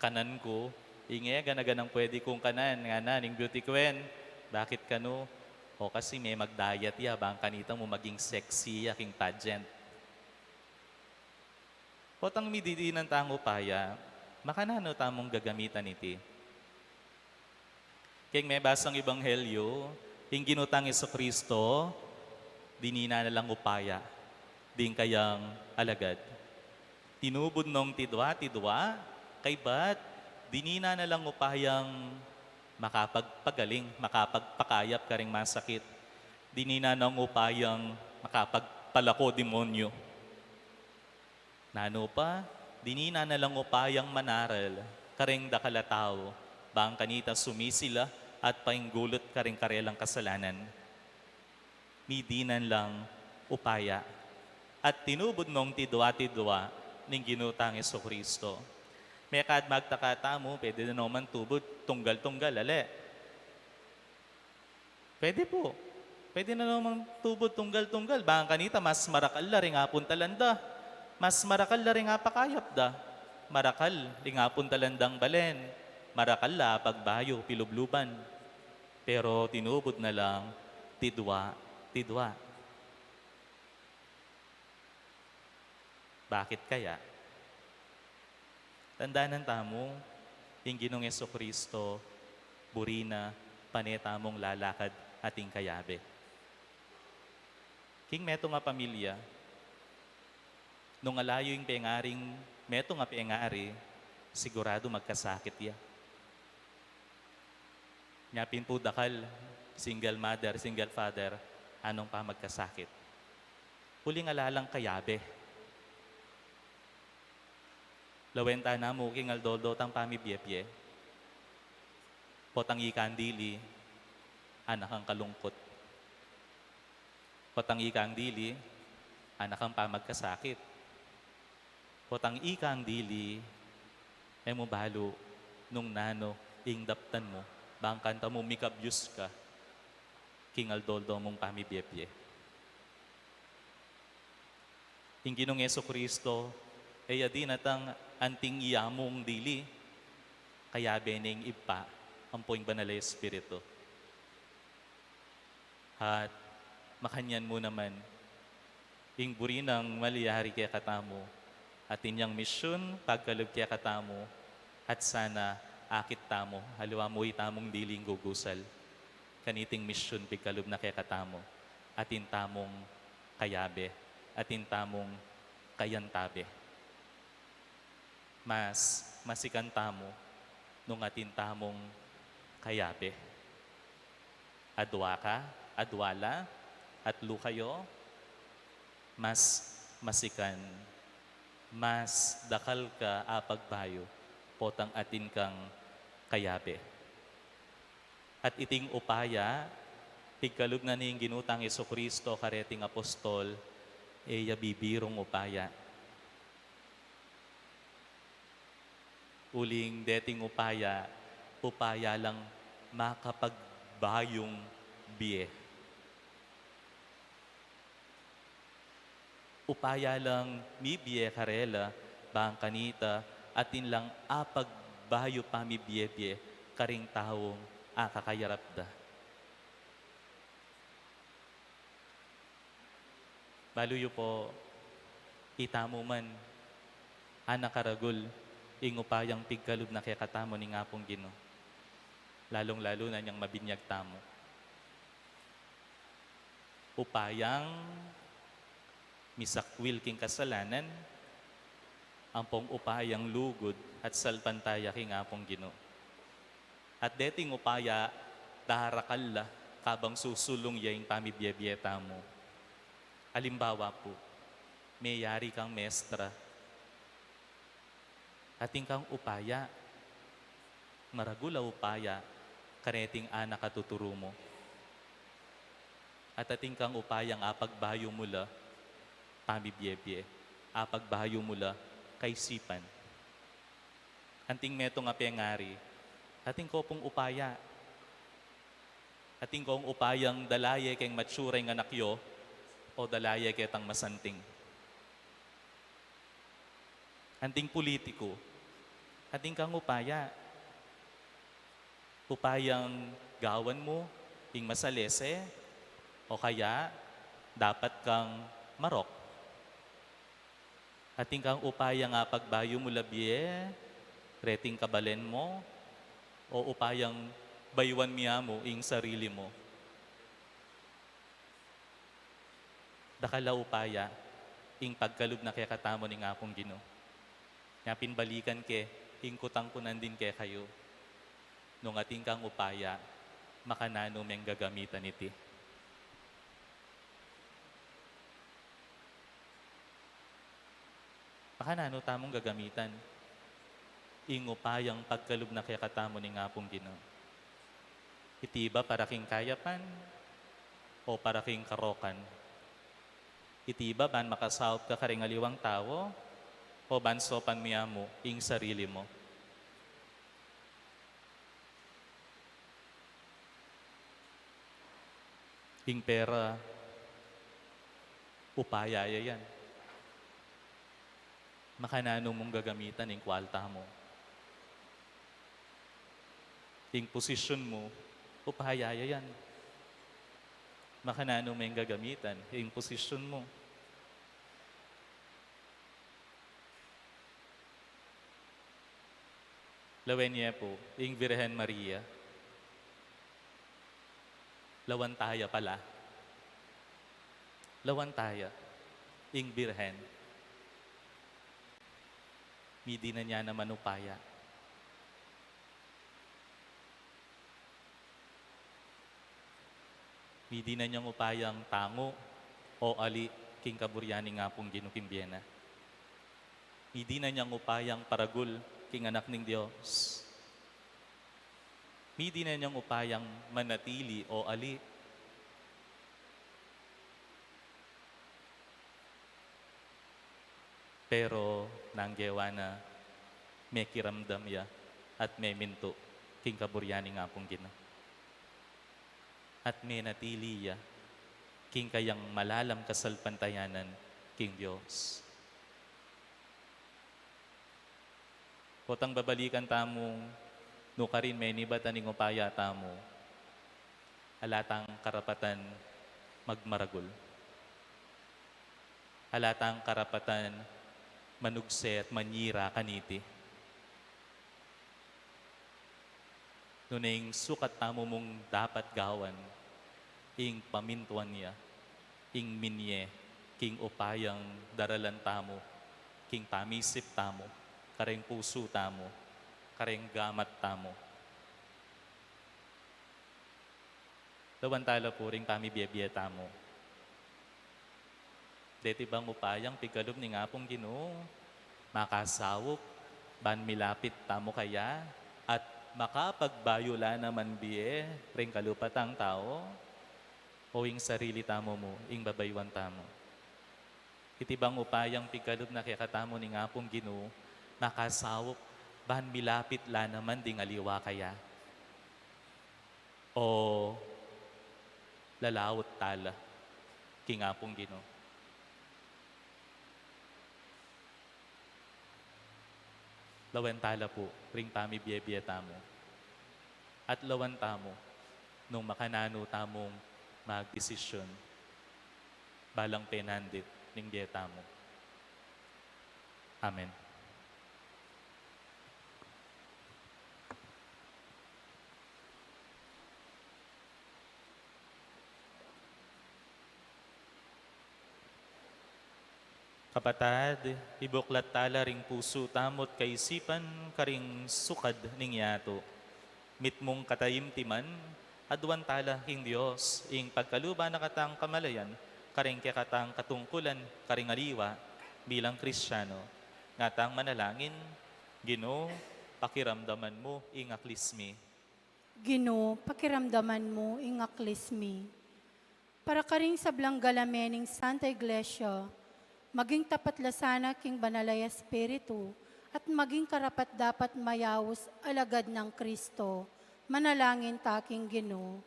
Kanan ku ing e gana-ganang pwede kung kanan." Ngana ning beauty queen, "Bakit kanu?" O kasi me magdiet ya, bang kanita mu maging sexy ya king pageant. Potang mididinan tang upaya, makananu tamung gagamitan iti? King mebasang ebanghelyo, ing Ginu tang Jesucristo, dininan na lang upaya ding kayang alagad. Tinubud nong tidwa-tidwa, kaybat dininan na lang upayang makapagpagaling, makapagpakayap karing masakit. Dininan nong upayang makapagpalako demonyo. Nanu pa, dininan na lang upayang manaral karing dakal a tau, bang kanita sumisila at painggulut karing karelang kasalanan. Midinan lang upaya. At tinubud nong tidwa-tidwa ning Ginu tang Jesucristo. Mekad magtaka tamu, pwede na naman tubud tunggal-tunggal, ale? Pwede pu. Pwede na naman tubud tunggal-tunggal. Bang kanita, mas marakal la ring apuntalan da. Mas marakal la ring apakayap da. Marakal ring apuntalan dang balen. Marakal la apagbayu, pilubluban. Pero tinubud na lang tidwa-tidwa. Bakit kaya? Tandanan tamu, ing Ginung Jesucristo, buri na pane tamung lalakad ating kayabe. King metung a pamilya, nung alayu ing pengaring metung a pengari, siguradu magkasakit ya. Nya pin pu dakal, single mother, single father, anung pamagkasakit? Uling ala lang kayabe. Lawen ta namu king aldo-aldo tang pamibie-bie. Potang ikang dili, anak ang kalungkot. Potang ikang dili, anak ang pamagkasakit. Potang ikang dili, e mu balu nung nanu ing daptan mu, bang kanita mu mikabyus ka king aldo-aldo mung pamibie-bie. Ing Ginung Jesucristo, e ya dinatang anting iya mung dili, kayabe ne ing Ibpa, ampo ing Banal a Espiritu. At makanyan mu naman, ing buri nang malyari kekatamu, atin yang misyun, pagkalub kekatamu, at sana akit tamu, aliwa mu itamung diling gugusal. Kaniting misyun pigkalub na kekatamu, atin tamung kayabe, atin tamung kayantabe. Mas masikan tamu nung atin tamung kayabe. Adua ka, adua la, atlu kayo, mas masikan, mas dakal ka apagbayu, potang atin kang kayabe. At iting upaya, pigkalub na ning Ginu tang Jesucristo kareting apostol, e ya bibirung upaya. Uling deting upaya, upaya lang makapagbayung bie. Upaya lang mibie karela, bang kanita, atin lang apagbayu pamibie-bie karing taung akakayarap da. Balu yu po, itamu man, anak a ragul, ing upayang pigkalub na kekatamu ning Apung Ginu. Lalung-lalu na inyang mabinyag tamu. Upayang misakwil king kasalanan, ampong upayang lugud at salpantaya king Apung Ginu. At deting upaya, darakal la, kabang susulung ya ing pamibie-bie tamu. Alimbawa pu, meyari kang mestra, atin kang upaya, maragul a upaya, kareting anak a tuturu mu. At atin kang upayang apagbayu mu la pamibie-bie, apagbayu mu la kaisipan. Anting metung a pengari, atin ko pung upaya. Atin kong upayang dalaye keng matsura ing anak yu, o dalaye ketang masanting. Anting pulitiku, atin kang upaya. Upayang gawan mu ing masalese, O kaya, dapat kang marok. Atin kang upaya nga pagbayu mu la bie reting kabalen mu, o upayang bayuan mi amu ing sarili mu? Dakal a upaya ing pagkalub na kekatamu ning Apung Ginu. Nya pin balikan ke, ing kutang ku nandin kekayu, nung atin kang upaya, makananu meng gagamitan iti? Makananu tamung gagamitan ing upayang pagkalub na kekatamu ning Apung Ginu? Iti ba para king kayapan o para king karokan? Iti ba ban makasaup ka karing aliwang tau, o ban saupan mu ya mu ing sarili mu? Ing pera, upaya ya yan. Makananu mung gagamitan ing kwalta mu? Ing posisyon mu, upaya ya yan. Makananu meng gagamitan ing posisyon mu? Lawen ye pu, ing Virgen Maria. Lawan taya pala. Lawan taya, ing Birhen. Midinan ya naman upaya. Midinan yang upayang tangu o ali king kaburian ning Apung Ginu king bie na. Midinan yang upayang paragul king anak ning Dios. Midinan yang upayang manatili o ali. Pero nung gewa na, mekiramdam ya at memintu king kaburian ning Apung Ginu. At menatili ya king kayang malalam kasalpantayanan king Dios. Potang babalikan tamu, nukarin menibatan ing upaya tamu, ala tang karapatan magmaragul. Ala tang karapatan manugse at manyira kaniti. Nune ing sukat tamu mung dapat gawan, ing pamintuan ya ing minye king upayang daralan tamu, king pamisip tamu, kareng pusu tamu, kareng gamat tamu. Lawan tala pu ring pamibiebie tamu. Deti bang upayang pigalub ning Apung Ginu, makasaup ban milapit tamu kaya, at makapagbayu la naman bie ring kalupatang tau, o ing sarili tamu mu ing babayuan tamu? Iti bang upayang pigalub na kekatamu ning Apung Ginu, makasaup ban milapit la naman ding aliwa kaya? O lalaut tala king Apung Ginu? Lawen tala pu ring pamibiebie tamu. At lawan tamu nung makananu tamung magdesisyun balang penandit ning bie tamu. Amen. Kapatad, ibuklat tala ring pusu tamu't kaisipan karing sukad ning yatu. Mitmung kataimtiman, aduan tala king Dios ing pagkaluban na katang kamalayan karing kekatang katungkulan karing aliwa bilang Kristiano. Ngatang manalangin, Ginu, pakiramdaman mu ing aklis mi. Ginu, pakiramdaman mu ing aklis mi. Para karing sablang galamen ning Santa Iglesia, maging tapat la sana king Banal a Espiritu at maging karapat-dapat mayaus alagad nang Kristo. Manalangin ta king Ginu.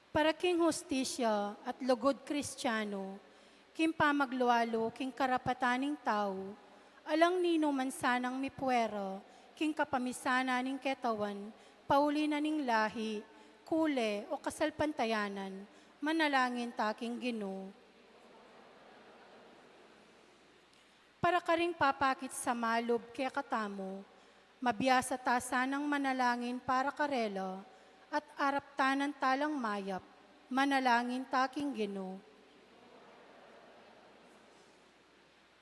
Para king hustisya at lugud Kristiano, king pamaglualu king karapatan ning tau, alang ninu man sanang mipuera king kapamisanan ning ketawan, pauli na ning lahi, Kule o kasalpantayanan, manalangin ta king Ginu. Para karing papakit sa malub kekatamu, mabiasa ta sanang manalangin para karela, at araptanan talang mayap, manalangin ta king Ginu.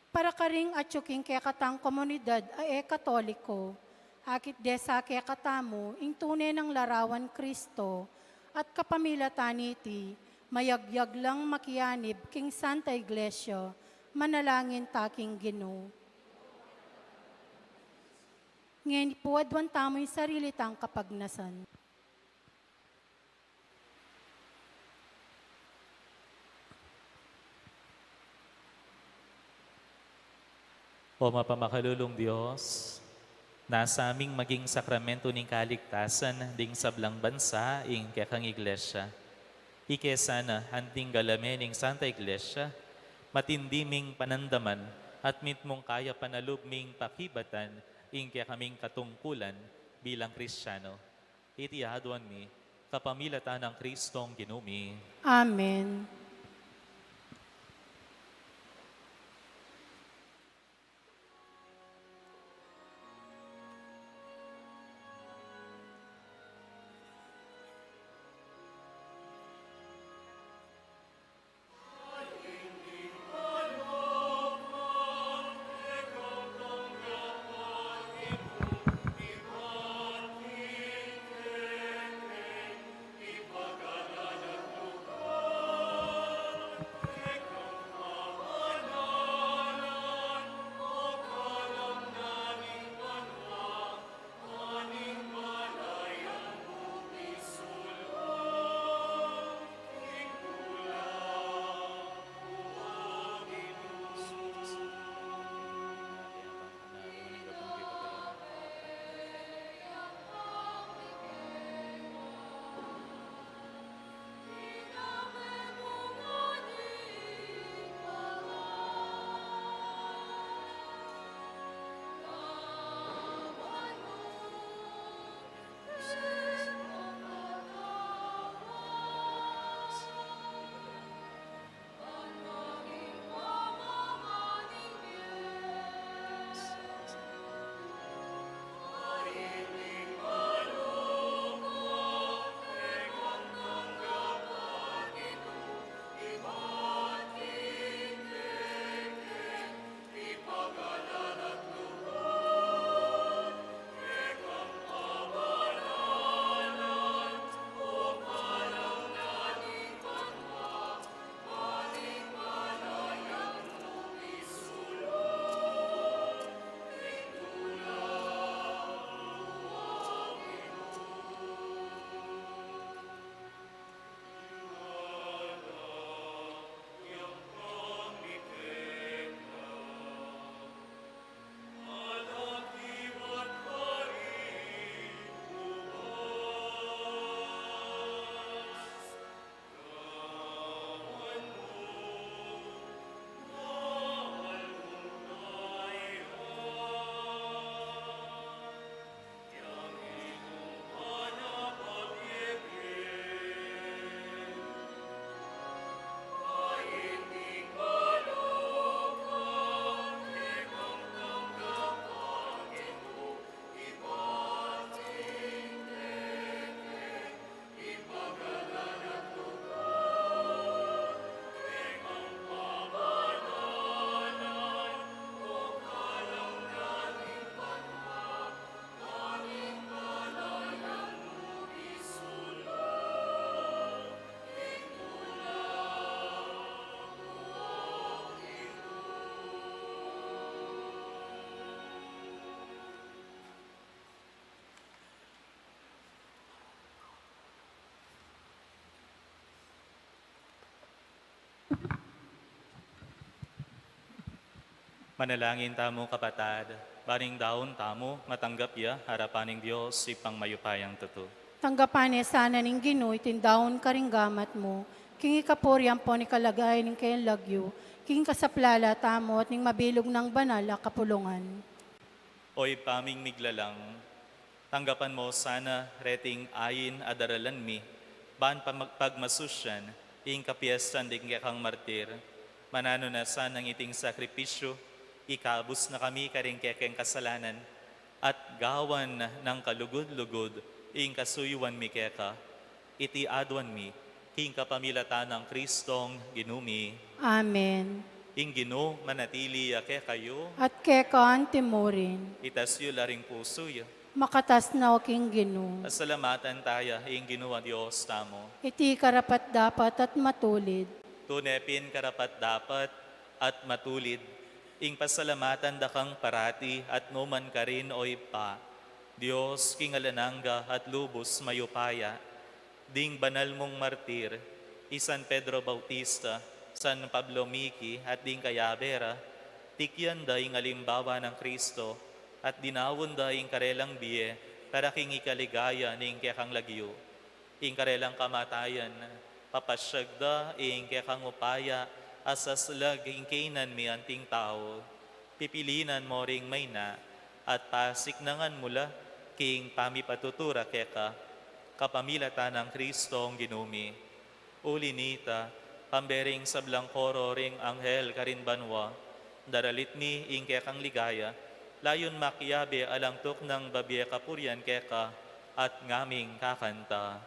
Para karing atyu king kekatang komunidad a e Katoliko, akit de sa kekatamu ing tune nang larawan Kristo, at kapamilatan niti, mayagyag lang makianib king Santa Iglesia, manalangin ta king Ginu. Ngeni pu, aduan tamu ing sarili tang kapagnasan. O mapamakalulung Dios, nasa ming maging sakramento ning kaligtasan ding sablang bansa ing kekang Iglesia. Ike sana anting galamen ning Santa Iglesia, matindi ming panandaman at mitmung kaya panalub ming pakibatan ing kekaming katungkulan bilang Kristiano. Iti aduan mi, kapamilatan nang Kristong Ginu mi. Amen. Manalangin tamu, kapatad, ban ing daun tamu matanggap ya arapan ning Dios, Ibpang mayupayang tutu. Tanggapan na sana ning Ginu iting daun karing gamat mu, king ikapurian ampon ikalagay ning kayang lagyu, king kasaplalan tamu at ning mabilug nang banal a kapulungan. O Ibpa ming miglalang, tanggapan mu sana reting ain a daralan mi, Ban pamag-, pagmasusyan ing kapiestan ding kekang martir, mananu na sanang iting sakripisyu, ikabus na kami karing kekeng kasalanan, at gawan nang kalugud-lugud ing kasuyuan mi keka. Iti aduan mi king kapamilatan nang Kristong Ginu mi. Amen. Ing Ginu manatili ya kekayu. At keka antimurin. Itas yu la ring pusu yu. Makatas na king Ginu. Pasalamatan taya ing Ginu a Dios tamu. Iti karapat-dapat at matulid. Tune pin karapat-dapat at matulid ing pasalamatan da kang parati at numan karin, o Ibpa, Dios king alang angga at lubus mayupaya. Ding banal mung martir, i San Pedro Bautista, San Pablo Miki, at ding kayabe ra, tikyan da ing alimbawa nang Kristo, at dinaun da ing karelang bie para king ikaligaya ning kekang lagyu. Ing karelang kamatayan, papasyag da ing kekang upaya a saslag king kaynan mi anting tau. Pipilinan mo ring maina at pasiknangan mu la king pamipatutu ra keka, kapamilatan nang Kristong Ginu mi. Uli nita, kambe ring sablang koro ring anghel karin banua, daralit mi ing kekang ligaya, layun makiabe alang tuknang babie kapurian keka at ngaming kakanta.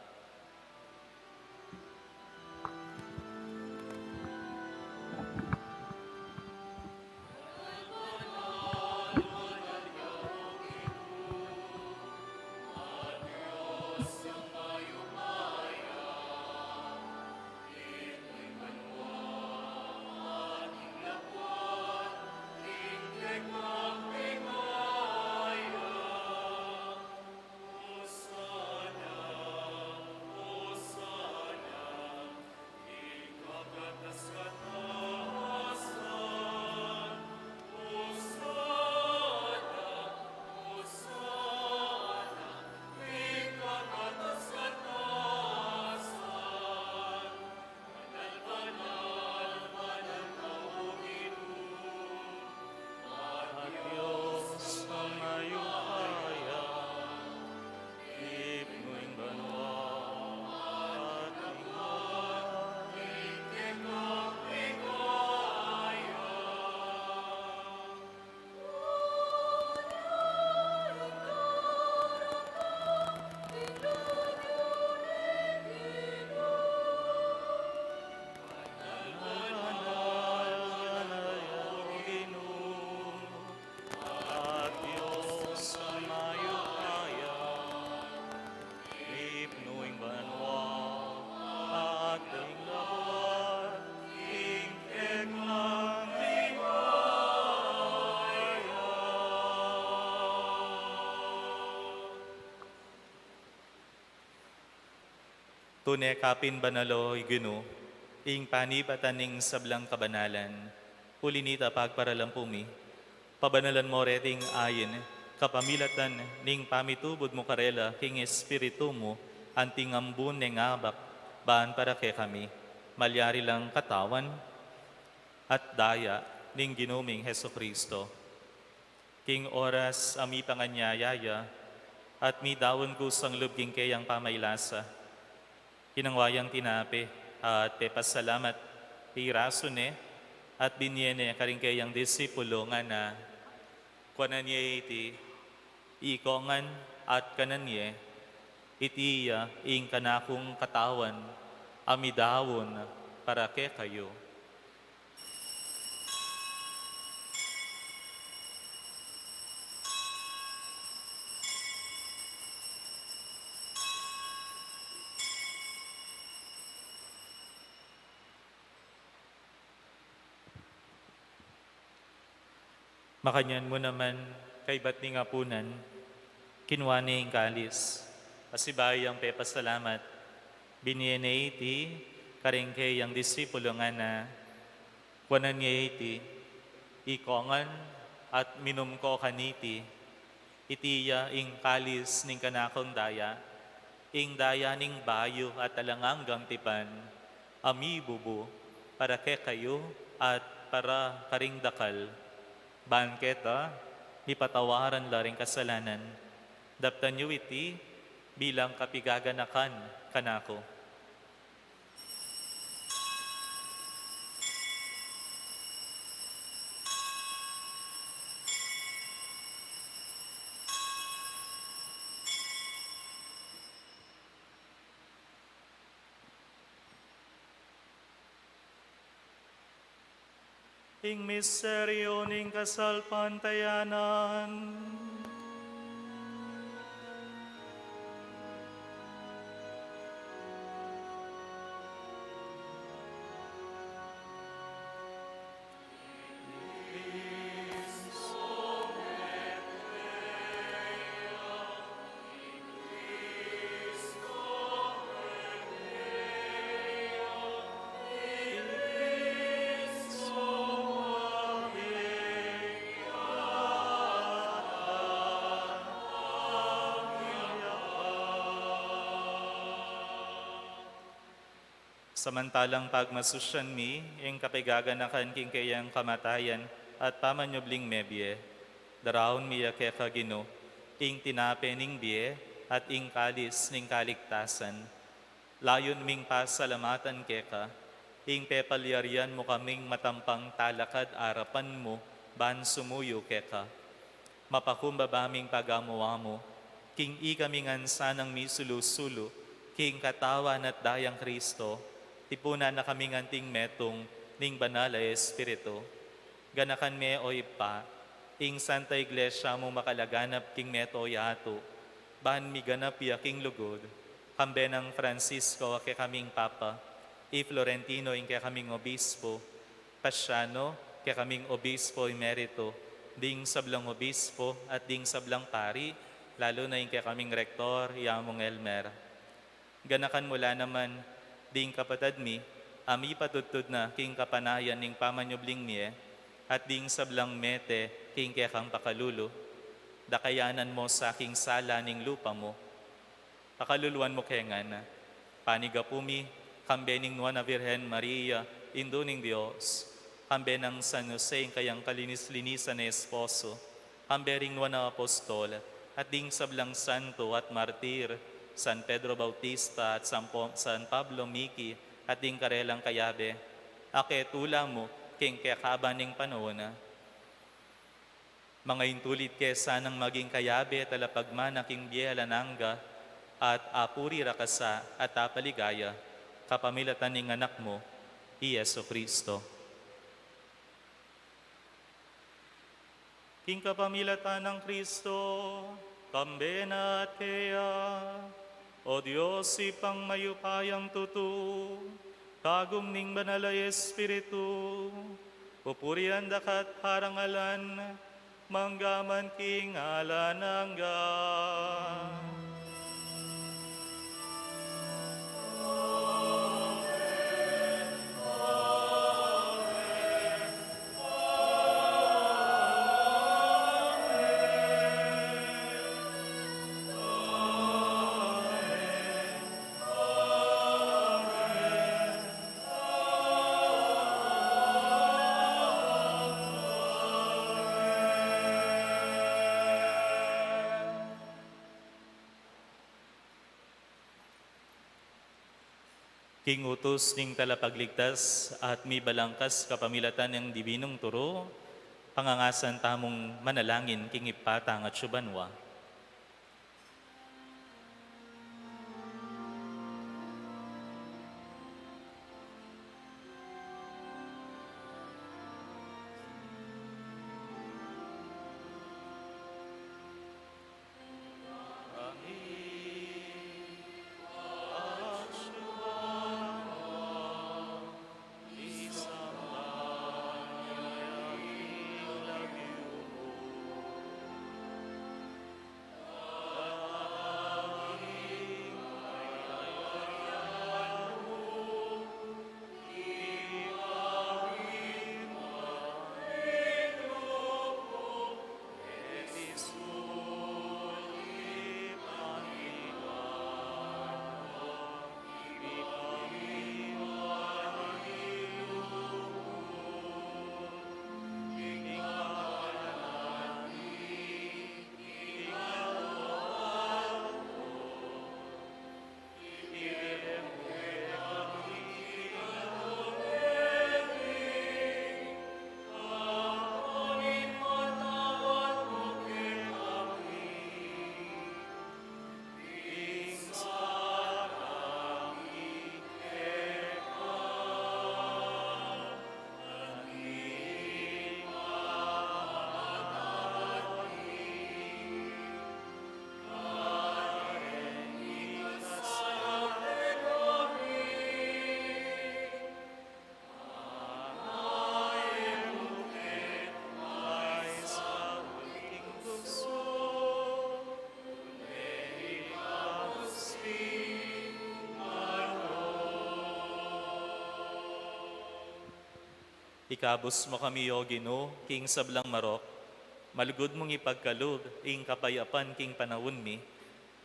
Tune ka pin banal, o Ginu, ing panibatan ning sablang kabanalan. Uli nita pagparalan pu mi, pabanalan mo reting ain, kapamilatan ning pamitubud mu karela king Espiritu mu, anting ambun neng abak, ban para kekami malyari lang katawan at daya ning Ginu ming Jesucristo. King oras a mipanganyaya ya, at midaun kusang lub king keyang pamaylasa, kinangwa yang tinape, at pepasalamat, pirasu ne, at binye ne karing keyang disipulu, ngana, kuanan ye iti, iko ngan, at kanan ye, iti ya ing kanakung katawan, a midaun para kekayu. Makanyan mu naman, kaybat ning apunan, kinua ne ing kalis, pasibayu yang pepasalamat, binye ne iti karing keyang disipulu, ngana, kuanan ye iti, iko ngan, at minum ko kaniti, iti ya ing kalis ning kanakung daya, ing daya ning bayu at alang anggang tipan, a mibubu para kekayu at para karing dakal, ban keta mipatawaran la ring kasalanan. Daptan yu iti bilang kapigaganakan kanaku. Ing misteryu ning kasalpantayanan. Samantalang pagmasusyan mi ing kapigaganakan king keyang kamatayan at pamanyubling mebie, daraun mi ya keka, Ginu, ing tinape ning bie at ing kalis ning kaligtasan. Layun ming pasalamatan keka ing pepalyarian mu kaming matampang talakad arapan mu ban sumuyu keka. Mapakumbaba ming pagamu-amu king ikami ngan sanang misulu-sulu king katawan at dayang Kristo, tipunan na kaming anting metung ning Banal a Espiritu. Ganakan me, o Ibpa, ing Santa Iglesia mu makalaganap king mabilug a yatu, ban miganap ya king lugud, kambe nang Francisco a kekaming Papa, i Florentino ing kekaming Obispo, Paciano, kekaming Obispo Emerito, ding sablang obispo at ding sablang pari, lalu na ing kekaming Rektor, i Among Elmer. Ganakan mu la naman ding kapatad mi a mipatudtud na king kapanayan ning pamanyubling mie, at ding sablang mete king kekang pakalulu. Dakayanan mu sa king sala ning lupa mu. Pakaluluan mu ke ngan. Panigapu mi, kambe ning Nuan a Virgen Maria, Indu ning Dios, kambe nang San Jose, ing kayang kalinis-linisan a esposo, kambe ring nuan a apostol, at ding sablang santo at martir, San Pedro Bautista at San Po-, San Pablo Miki, at ding karelang kayabe, a ketula mu king kekaban ning panaun. Mangaintulid ke sanang maging kayabe at talapagmana king bie alang angga, at apuri ra ka sa at apaligaya, kapamilatan ning Anak mu, i Jesucristo. King kapamilatan nang Kristo, kambe na at keya, o Dios, Ibpang mayupayang tutu, kagum ning Banal a Espiritu, pupurian da ka at parangalan, mangga man king alang angga. King utus ning Talapagligtas at mibalangkas kapamilatan ning dibinung turu, pangangasan tamung manalangin king Ibpa tang atsu banua. Ikabus mu kami, O Ginu, king sablang marok, malugud mung ipagkalub ing kapayapan king panaun mi,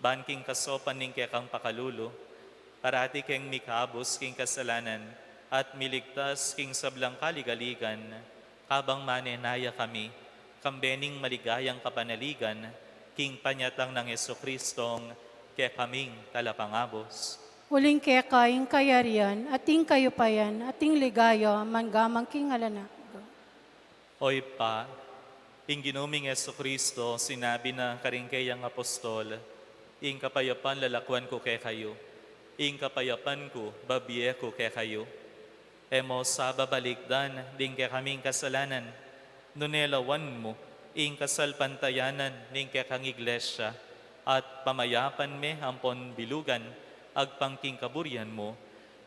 ban king kasaupan ning kekang pakalulu, parati keng mikabus king kasalanan at miligtas king sablang kaligaligan, kabang manenaya kami, kambe ning maligayang kapanaligan, king panyatang nang Jesucristong kekaming Talapangabus. Uling keka ing kayarian, at ing kayupayan, at ing ligaya, manggaman king alang angga. O Ibpa, ing Ginu ming Jesucristo, sinabi na karing keyang apostol, "Ing kapayapan lalakuan ku kekayu, ing kapayapan ku babie ku kekayu." E mu sa babalikdan ding kekaming kasalanan, nune lawan mu ing kasalpantayanan ning kekang Iglesia, at pamayapan me ampon bilugan agpang king kaburian mu,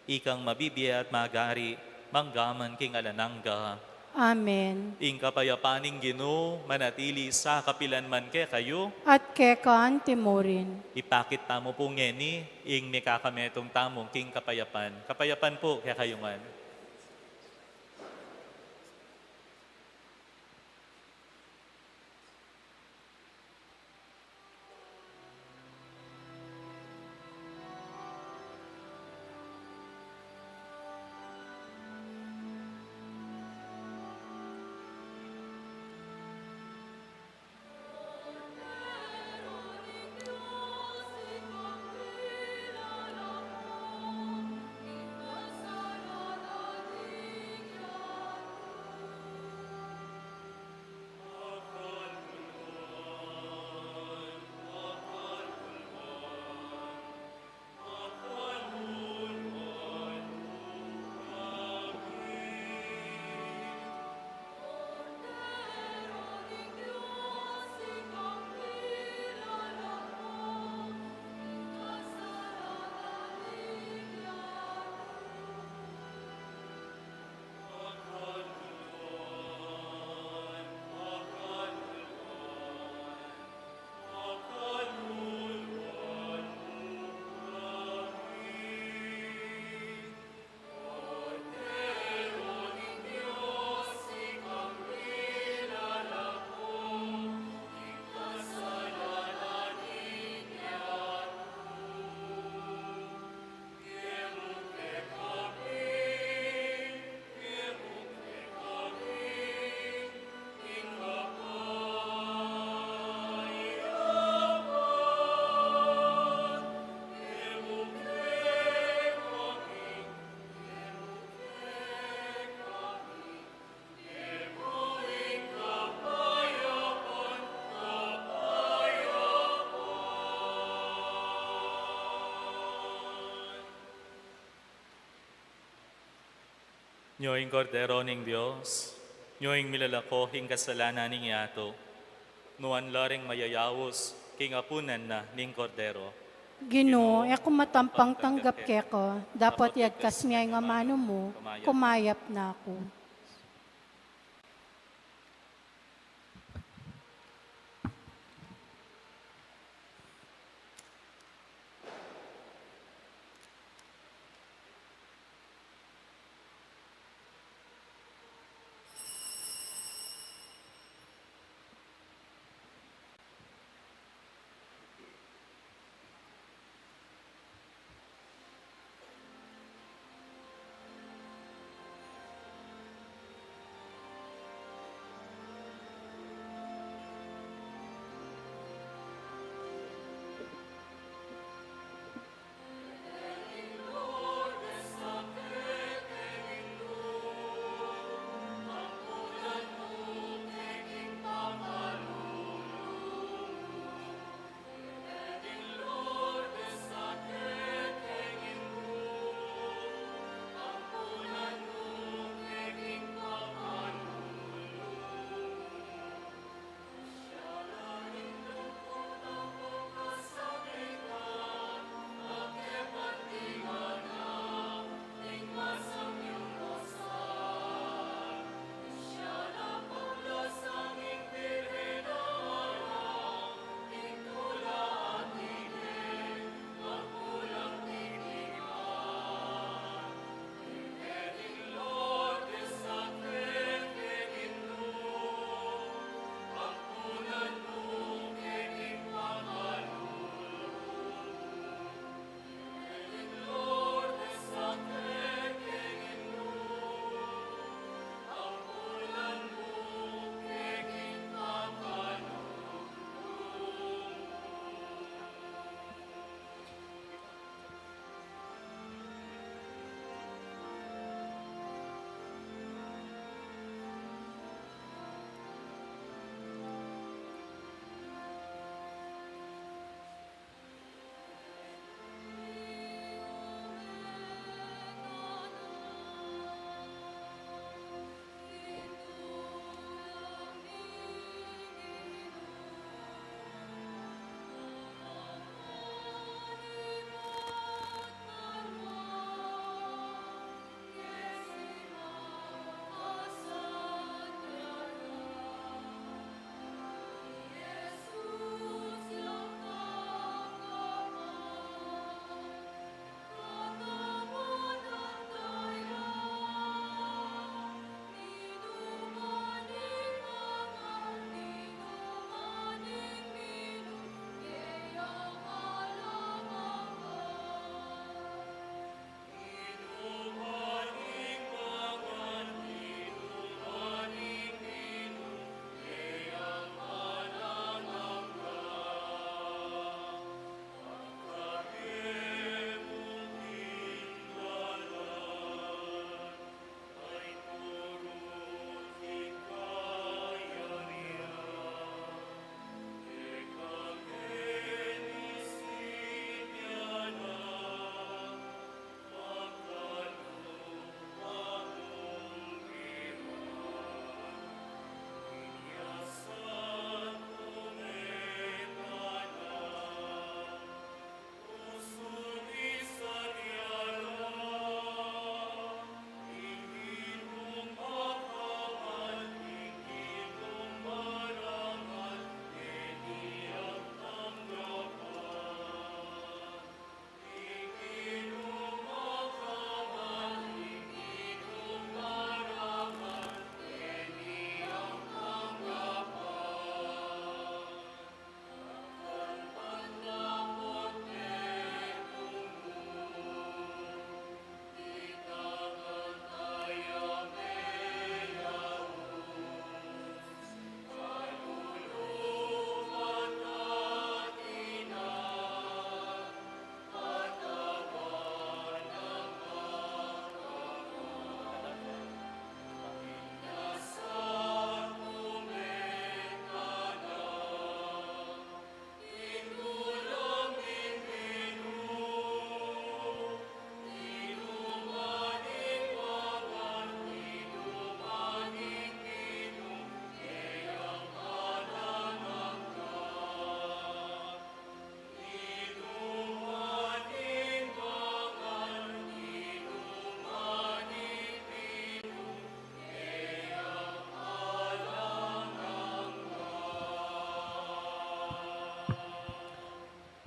ikang mabibie at magari, manggaman king alang angga. Amen. Ing kapayapan ning Ginu manatili sa kapilan man kekayu. At keka anti mu rin. Ipakit tamu pu ngeni ing mikakametung tamu king kapayapan. Kapayapan pu kekayu ngan. Nyo ing Kordero ning Dios, nyo ing milalako king kasalanan ning yatu. Nuan la ring mayayaus king apunan na ning Kordero. Ginu, e ku matampang tanggap keka, dapot iagkas mu ing amanu mu, kumayap na ku.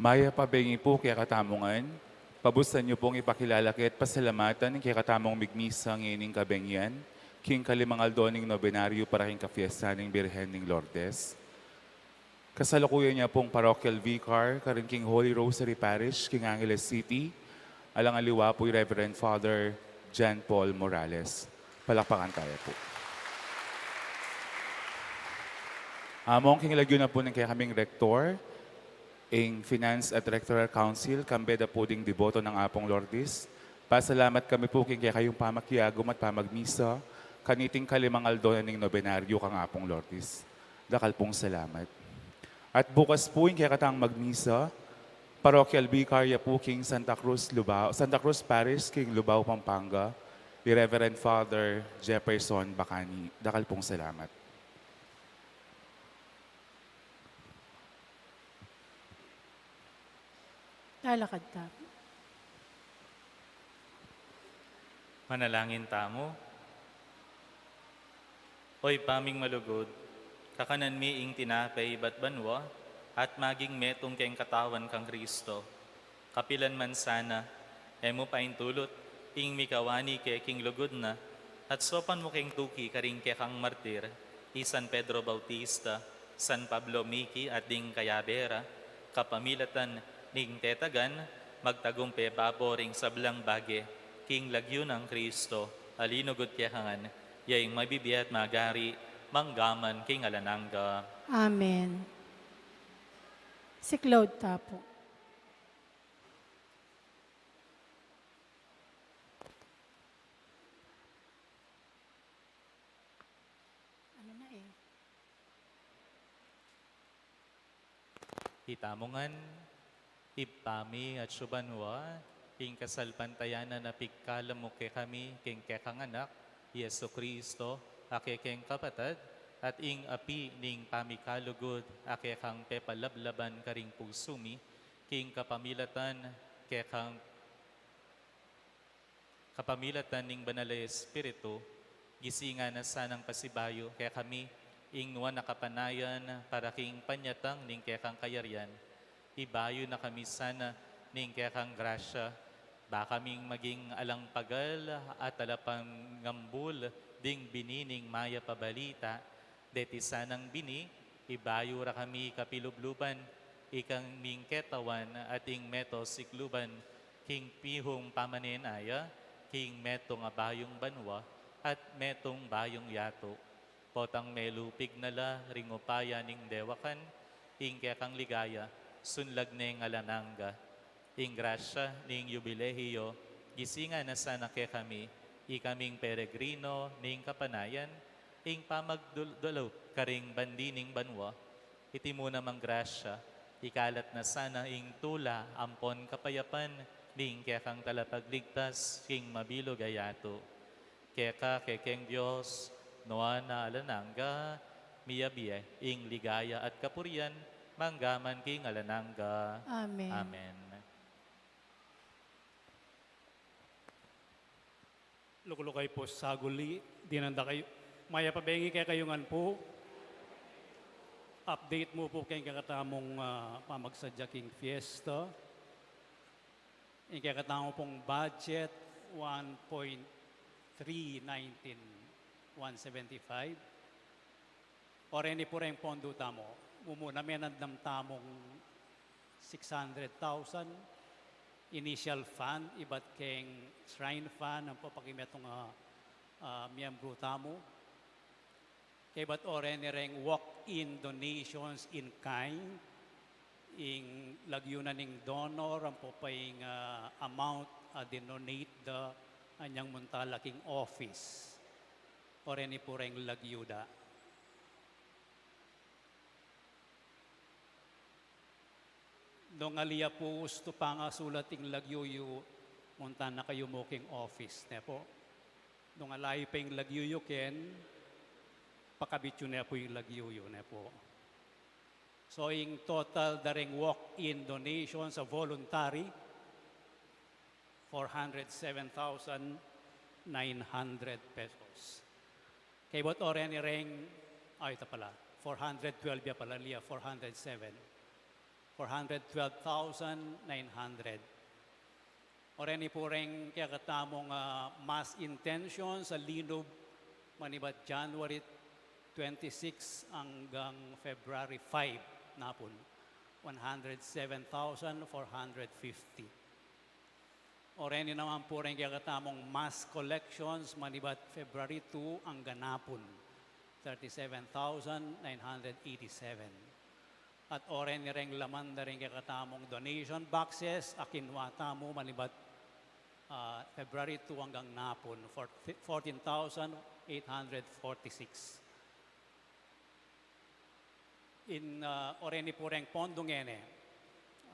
Mayap a bengi pu kekatamu ngan. Pabusan yu pung ipakilala ke at pasalamatan ing kekatamung migmisa ngening kabengian, king kalimang aldo ning nobenaryo para king kapiesta ning Birhen ning Lourdes. Kasalukuyan ya pung parochial vicar karin king Holy Rosary Parish king Angeles City, alang aliwa pu i Reverend Father John Paul Morales. Palakpakan taya pu. Among king lagyu na pu ning kekaming Rektor, ing Finance at Rectoral Council, kambe da pu ding deboto nang Apung Lourdes. Pasalamat kami pu king kekayung pamakiagum at pamagmisa kaniting kalimang aldo na ning nobenaryo kang Apung Lourdes. Dakal pung salamat. At bukas pu ing kekatang magmisa, parochial vicar ya pu king Santa Cruz, Lubao, Santa Cruz Parish king Lubao, Pampanga, i Reverend Father Jefferson Bacani. Dakal pung salamat. Talakad tamu. Manalangin tamu. O Ibpa ming malugud, kakanan mi ing tinape ibat banua, at maging metung keng katawan kang Kristo. Kapilan man sana, e mu paintulut ing mikawani ke king lugud na, at saupan mu keng tuki karing kekang martir, i San Pedro Bautista, San Pablo Miki at ding kayabe ra, kapamilatan ning tetagan, magtagumpe babo ring sablang bage, king lagyu nang Kristo, a linugud keka ngan, ya ing mabibie at magari, mangga man king alang angga. Amen. Siklaud ta pu. Ano na e? Itamu ngan, Ibpa mi atsu banua, ing kasalpantayanan a pigkalub mu kekami king kekang Anak, i Jesucristo, a kekeng kapatad, at ing api ning pamikalugud a kekang pepalablaban karing pusu mi, king kapamilatan kekang kapamilatan ning Banal a Espiritu, gisingan na sanang pasibayu kekami ing nuan a kapanayan para king panyatang ning kekang kayarian. Ibayu na kami sana ning kekang grasya, ba kaming maging alang pagal at talapangambul ding bini ning mayap a balita, deti sanang bini, ibayu ra kami kapilubluban, ikaming ketawan at ing meto sikluban, king pihung pamanenaya, king metung a bayung banua, at metung bayung yatu. Potang melupig na la ring upaya ning dewakan, ing kekang ligaya, sunlag neng alang angga. Ing grasya ning Yubileo, gisingan na sana kekami, ikaming peregrino ning kapanayan, ing pamagdul-, duldup karing bandi ning banua, iti mu namang grasya, ikalat na sana ing tula ampon kapayapan ning kekang Talapagligtas king mabilug a yatu. Keka, kekeng Dios, nuan a alang angga, miyabie ing ligaya at kapurian, mangga man king alang angga. Amen. Amen. Luklukay pu saguli, dinan da kayu. Mayap a bengi kekayu ngan pu. Update mu pu keng kekatamung, ah, pamagsadya king fiesta. Ing kekatamu pung budget, one point three nineteen, one seventy-five. Oreni pu reng pondo tamu. Mumuna menandam tamung six hundred thousand initial fund, ibat keng shrine fund, ampo pakimetung a, ah, miyembru tamu. Kaybat oreni reng walk-in donations in kind, ing lagyu na ning donor, ampo pa ing, ah, amount a dinonate da anyang munta la king office. Oreni pu reng lagyu da. Nung ali ya pu ustu pangasulat ing lagyu yu, munta na kayu mu king office, ne pu. Nung ala yu pa ing lagyu yu ken, pakabit yu ne pu ing lagyu yu, ne pu. So, ing total da reng walk-in donations a voluntary, four hundred seven thousand nine hundred pesos. Kaybat oreni reng, ay, ita pala, four hundred twelve ya pala, ali ya, four hundred seven. four hundred twelve thousand nine hundred. Oreni pu reng kekatamung, ah, mass intentions a linub manibat January twenty-six anggang February five napun, one hundred seven thousand four hundred fifty. Oreni naman pu reng kekatamung mass collections manibat February two anggang napun, thirty-seven thousand nine hundred eighty-seven. At oreni reng laman da reng kekatamung donation boxes a kinua tamu manibat, ah, February two anggang napun, fourteen thousand eight hundred forty-six. In, ah, oreni pu reng pondu ngeni,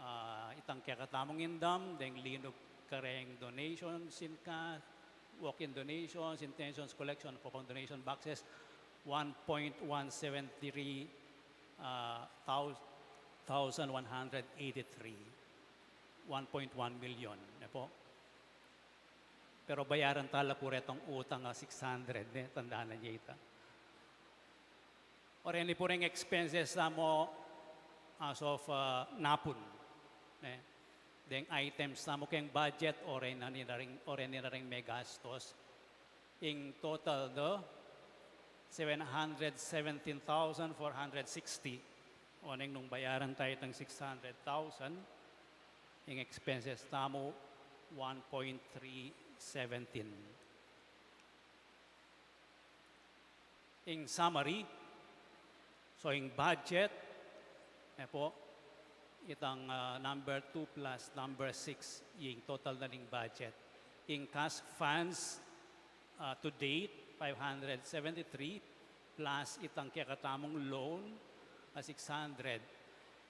ah, itang kekatamung indam deng linub kareng donations in cash, walk-in donations, intentions collection, pu pang donation boxes, one point one seven three, ah, thou-, thousand one hundred eighty-three, one point one million, ne pu. Pero bayaran tala pu retang utang a six hundred, ne, tandanan ye ita. Oreni pu reng expenses tamu as of, ah, napun, ne. Deng items tamu keng budget, oreni na ring, oreni na ring megastos. Ing total da seven hundred seventeen thousand four hundred sixty. Oneng nung bayaran tamu itang six hundred thousand, ing expenses tamu one point three seventeen. Ing summary, so ing budget, ne pu, itang, ah, number two plus number six, ing total na ning budget. Ing cash funds, ah, to date, five hundred seventy-three, plus itang kekatamung loan, ah, six hundred.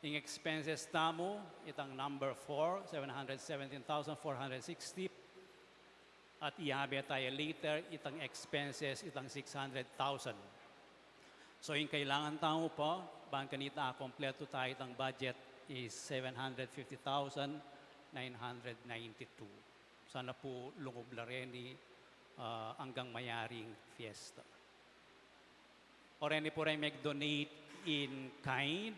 Ing expenses tamu, itang number four, seven hundred seventeen thousand four hundred sixty, at iyabe tamu later itang expenses, itang six hundred thousand. So, ing kailangan tamu pa, bang kanita kompletu tamu itang budget is seven hundred fifty thousand nine hundred ninety-two. Sana pu lungub la reni, ah, anggang mayaring fiesta. Oreni pu reng mag-donate in kind,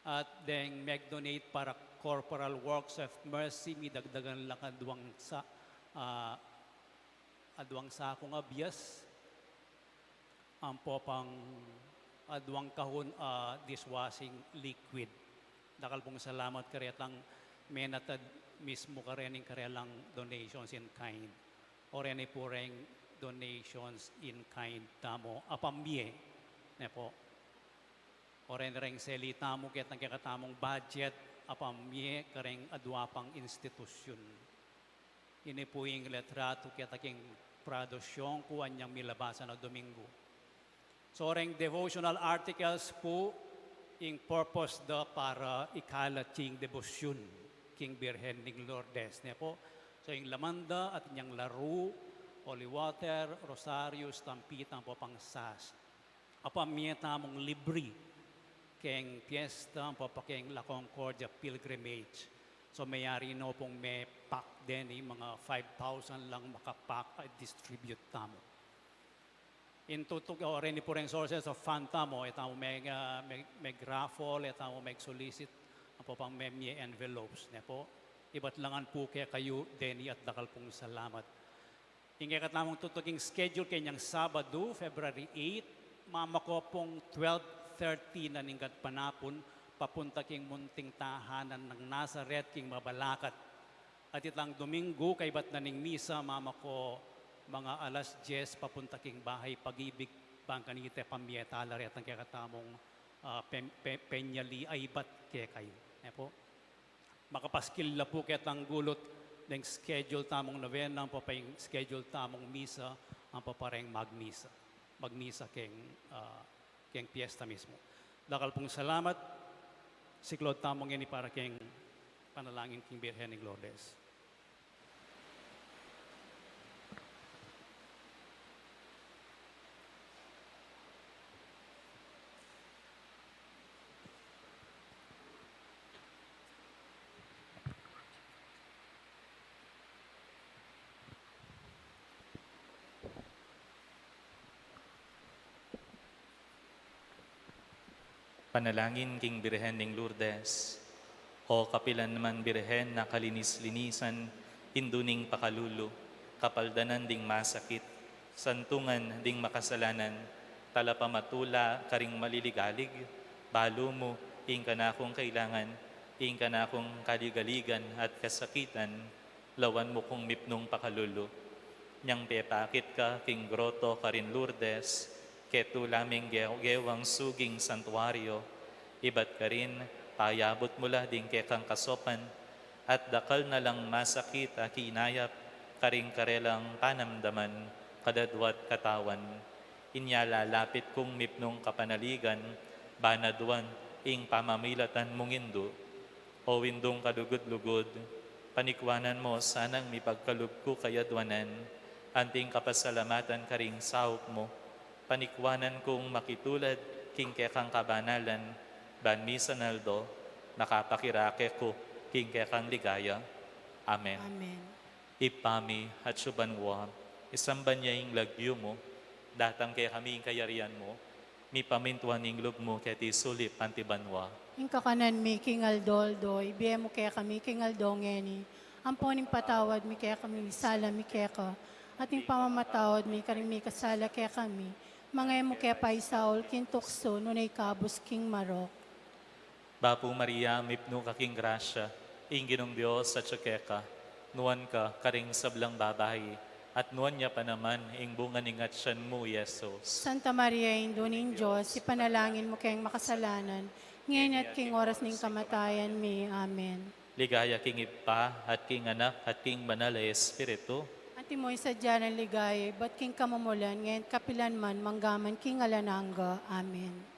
at deng mag-donate para corporal works of mercy, midagdagan lang aduang sa-, ah, aduang sakung a bias, ampo pang aduang kahun a dishwashing liquid. Dakal pung salamat karetang menatad mismu karening karelang donations in kind. Oreni pu reng donations in kind tamu a pamie, ne pu. Oreni reng seli tamu ketang kekatamung budget a pamie kareng adua pang institusyun. Ini pu ing litratu keta king Prado Sionku anyang milabasan a Domingu. So, reng devotional articles pu, ing purpose da para ikalat ing debosyun king Birhen ning Lourdes, ne pu. So, ing laman da atin yang laru, holy water, rosario, stampita, ampo pang sas. A pamie tamung libri keng fiesta, ampo pa keng La Concordia pilgrimage. So, meyari no pung me-pack deni, mga five thousand lang maka-pack a distribute tamu. In tutu, oreni pu reng sources of fund tamu, e tamu meg, ah, meg, meg-raffle, e tamu meg-solicit, ampo pang memie envelopes, ne pu. Ibat la ngan pu kekayu deni at dakal pung salamat. Ing kekatamung tutuking schedule kenyang Sabadu, February eight, mamako pung twelve thirty na ning gatpanapun, papunta king munting tahanan nang Nazaret king Mabalacat. At itang Domingu, kaybat na ning misa, mamako mga alas dyes, papunta king Bahay Pag-ibig, bang kanita pamie tala retang kekatamung, ah, pe-, pe-, penyali a ibat kekayu. Ne pu? Makapaskil la pu ketang gulut deng schedule tamung novena, ampo pa ing schedule tamung misa, ampo pa reng magmisa. Magmisa keng, ah, keng fiesta mismu. Dakal pung salamat, siklaud tamu ngeni para keng panalangin king Birhen ning Lourdes. Panalangin king Birhen ning Lourdes. O kapilan man Birhen a kalinis-linisan, indu ning pakalulu, kapaldanan ding masakit, santungan ding makasalanan, talapamatula karing maliligalig, balu mu ing kanakung kailangan, ing kanakung kaligaligan at kasakitan, lawan mu kung mipnung pakalulu. Nyang pepakit ka king groto karin Lourdes, ketula ming ge-, gewang suging santuario, ibat karin, payabut mu la ding kekang kasopan, at dakal na lang masakit a kinayap karing karelang panamdaman, kaladwa't katawan. Inya lalapit kung mipnung kapanaligan, ban aduan ing pamamilatan mung indu. O Indung kalugud-lugud, panikwanan mu sanang mipagkalub ku kayadwanan, anting kapasalamatan karing saup mu, panikwanan kung makitulad king kekang kabanalan, ban misan aldo, makapakirake ku king kekang ligaya. Amen. Amen. Ibpa mi, atsu ka banua, misamban ya ing lagyu mu, datang kekami ing kayarian mu, mipamintuan ing lub mu keti sulip anti banua. Ing kakanan mi king aldo-aldo, ibie mu kekami king aldo ngeni, ampo ing patawad mi kekami ring sala mi keka, at ing pamamatawad mi karing mikasala kekami, manga e mu ke paisaul king tuksu, nune ikabus king marok. Bapu Maria, mipnu ka king grasya, ing Ginung Dios atsu keka, nuan ka karing sablang babai, at nuan ya pa naman ing bunga ning atyan mu, Jesus. Santa Maria, Indu ning Dios, ipanalangin mu keng makasalanan, ngeni at king oras ning kamatayan mi. Amen. Ligaya king Ibpa, at king Anak, at king Banal a Espiritu. Antimo ing sadya nang ligaya, ibat king kamumulan, ngeni at kapilan man, mangga man king alang angga. Amen.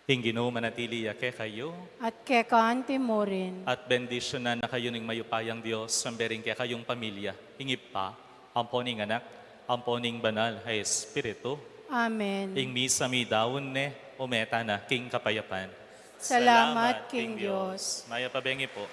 Ing Ginu manatili ya kekayu. At keka anti mu rin. At bendisyunan na kayu ning mayupayang Dios, ampo ring kekayung pamilya, ing Ibpa, ampo ning Anak, ampo ning Banal a Espiritu. Amen. Ing misa midaun ne, ume tana king kapayapan. Salamat king Dios. Mayap a bengi pu.